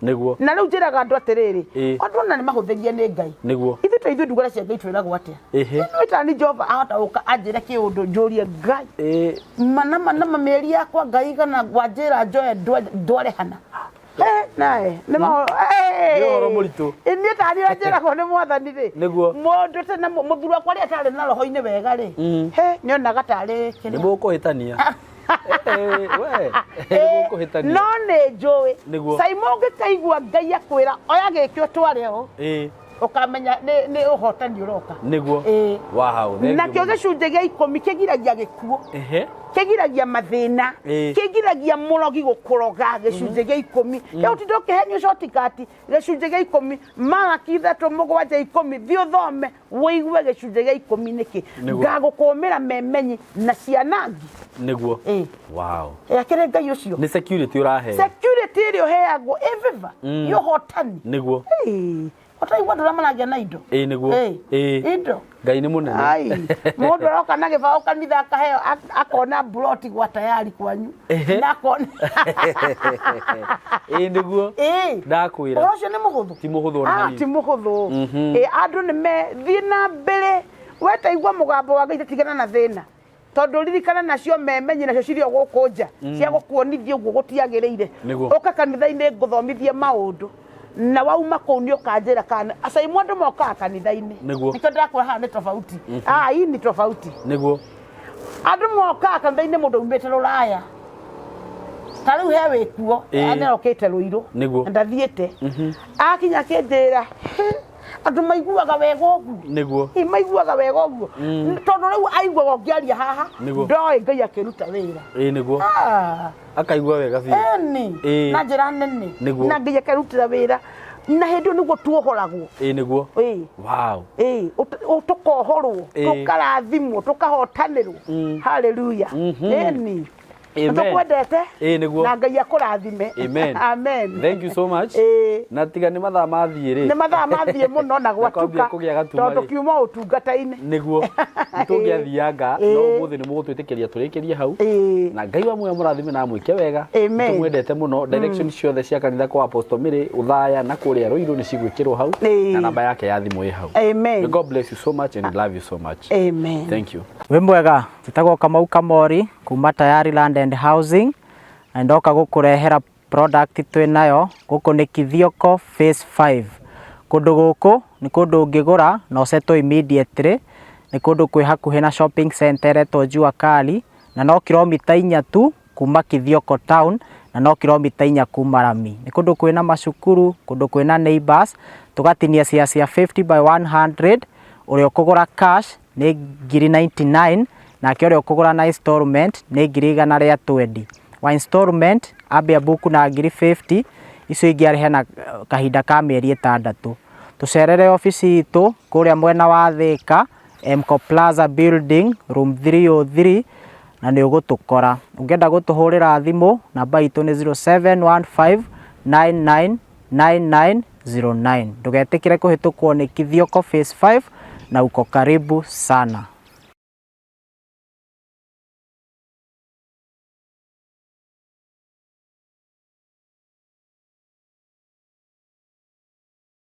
[SPEAKER 1] 10. Na rĩu njĩraga andũ atĩrĩrĩ, andũ ona nĩ mahũthĩrie nĩ Ngai. Ithuĩ ta ithuĩ ndungata cia Ngai twĩragwo atĩa? Ĩno ĩtani Jehova ahota gũka anjĩre kĩũndũ njũrie Ngai. Mana mana ma mĩeri yakwa Ngai kana wanjĩra njoe ndware hana. Nae, nĩ
[SPEAKER 2] Nĩ ũhoro mũritũ.
[SPEAKER 1] Niĩ ta niĩ njĩragwo nĩ mwathani rĩ. Mũndũ tene mũthuri wakwa rĩ atarĩ na roho-inĩ wega rĩ. He, nĩonaga tarĩ kĩrĩa.
[SPEAKER 2] Nĩ mũkũhĩtania. We, nĩ mũkũhĩtania.
[SPEAKER 1] No nĩ njũĩ. Saimo ũngĩkaigua Ngai akwĩra oya gĩkĩ ũtware ũũ. Ũkamenya nĩ ũhotani ũroka.
[SPEAKER 2] Wow, thank you
[SPEAKER 1] Nakĩo
[SPEAKER 2] mũno.
[SPEAKER 1] gĩcunjĩ gĩa 10 kĩgiragia gĩkuũ. Kĩgiragia mathĩna. Kĩgiragia mũrogi gũkũroga gĩcunjĩ gĩa 10. Rĩu ũtinde ũkĩhenio shortcut, gĩcunjĩ gĩa 10, Malaki 3 7 10, thiĩ ũthome, ũigue gĩcunjĩ gĩa 10 nĩkĩ. Ngagũkũmĩra memenyi na cianangi.
[SPEAKER 2] Wow.
[SPEAKER 1] Akĩrĩ Ngai ũcio.
[SPEAKER 2] Nĩ security ũrahe.
[SPEAKER 1] Security ĩrĩa ũheagwo ĩ favor ya ũhotani. Ũtaigua andũ arĩa maragia na indo.
[SPEAKER 2] Nĩguo.
[SPEAKER 1] Indo.
[SPEAKER 2] Ngai nĩ mũnene.
[SPEAKER 1] Ai, mũndũ aroka na gĩbaũ kanitha akaheo, akona mburoti gwa tayari kwanyu. Na akona.
[SPEAKER 2] Nĩguo. Ndakwĩra.
[SPEAKER 1] Ũhoro ũcio nĩ mũhũthũ?
[SPEAKER 2] Ti mũhũthũ ona hanini.
[SPEAKER 1] Ti mũhũthũ. Andũ nĩ me thiĩ na mbere. We taigua mũgambo wa Ngai tigana na thĩna. Tondũ ririkana nacio memenyi nacio cirĩ o gũkũ nja, cia gũkuonithia ũguo gũtiagĩrĩire. Ũka kanitha-inĩ ngũthomithie maũndũ. Na wauma kũu nĩ ũkanjĩra kana acaimu andũ mokaga kanitha-inĩ. Nĩkĩo ndĩrakwĩra haha nĩ tofauti. Hii ni tofauti. Andũ mokaga kanitha-inĩ mũndũ aumĩte rũraya. Ta rĩu he wĩkuo, nĩarokĩte Rũirũ. Na ndathiĩte. Akinya akĩnjĩra, andũ maiguaga wega ũguo. Ĩ, maiguaga wega ũguo. Tondũ rĩu aiguaga ũngĩaria haha, ndoĩ Ngai akĩruta wĩra.
[SPEAKER 2] Nĩguo. Akaigua wega biũ.
[SPEAKER 1] Ĩni. Na njĩra nene. Na Ngai akarutĩra wĩra. Na hĩndĩ ĩyo nĩguo tuohoragwo.
[SPEAKER 2] Nĩguo. Wow.
[SPEAKER 1] Tũkohorwo, tũkarathimwo, tũkahotanĩrwo. Hallelujah. Ĩni.
[SPEAKER 2] Amen.
[SPEAKER 1] Tũkwendete.
[SPEAKER 2] Nĩguo.
[SPEAKER 1] Na Ngai akũrathime.
[SPEAKER 2] Amen.
[SPEAKER 1] Amen.
[SPEAKER 2] Thank you so much. Na tiga nĩ mathaa mathiĩ rĩ.
[SPEAKER 1] Nĩ mathaa mathiĩ mũno na
[SPEAKER 2] gwatuka. Kũgĩa gatuma
[SPEAKER 1] Tondũ kiuma ũtungata-inĩ.
[SPEAKER 2] Nĩguo. Tũngĩathianga, no ũmũthĩ nĩ mũgũtwĩtĩkĩria tũrĩkĩrie hau. Na Ngai wa muoyo mũrathime na amwĩke wega.
[SPEAKER 1] Amen.
[SPEAKER 2] Tũmwendete mũno. Direction ciothe cia kanitha kwa Apostle Mary, Othaya na kũrĩa Ruiru nĩ cigwĩkĩrwo hau. Na namba yake ya thimũ ĩ hau.
[SPEAKER 1] Amen.
[SPEAKER 2] May God bless you so much and love you so much.
[SPEAKER 1] Amen.
[SPEAKER 2] Thank you.
[SPEAKER 4] Wĩ mwega, njĩtagwo Kamau Kamori kuma Tayari Land and Housing na ndoka gũkũrehera product twĩ nayo gũkũ nĩ Kithioko phase 5. Kũndũ gũkũ nĩ kũndũ ũngĩgũra na ũsettle immediately, nĩ kũndũ kwĩ hakuhĩ na shopping center ĩretwo Jua Kali na no kilomita 4 tu kuma Kithioko town na no kilomita 4 kuma rami. Nĩ kũndũ kwĩna macukuru, kũndũ kwĩna neighbors, tũgatinia share cia 50 by 100, ũrĩa ũkũgũra cash nĩ ngiri 99, nake ũrĩa ũkũgũra na installment nĩ ngiri igana rĩa 20. Wa installment Ambe ambuku na ngiri 50, icio ingĩ arĩhe na kahinda ka mĩeri ĩtandatũ. Tũcerere obici itũ kũrĩa mwena wa Thĩka, Mco Plaza Building, room 303, na nĩ ũgũtũkora. Ũngĩenda gũtũhũrĩra thimũ, namba itũ nĩ 0715999909. Ndũgetĩkĩre kũhĩtũkwo nĩ Kithioko Phase 5 na uko karibu sana.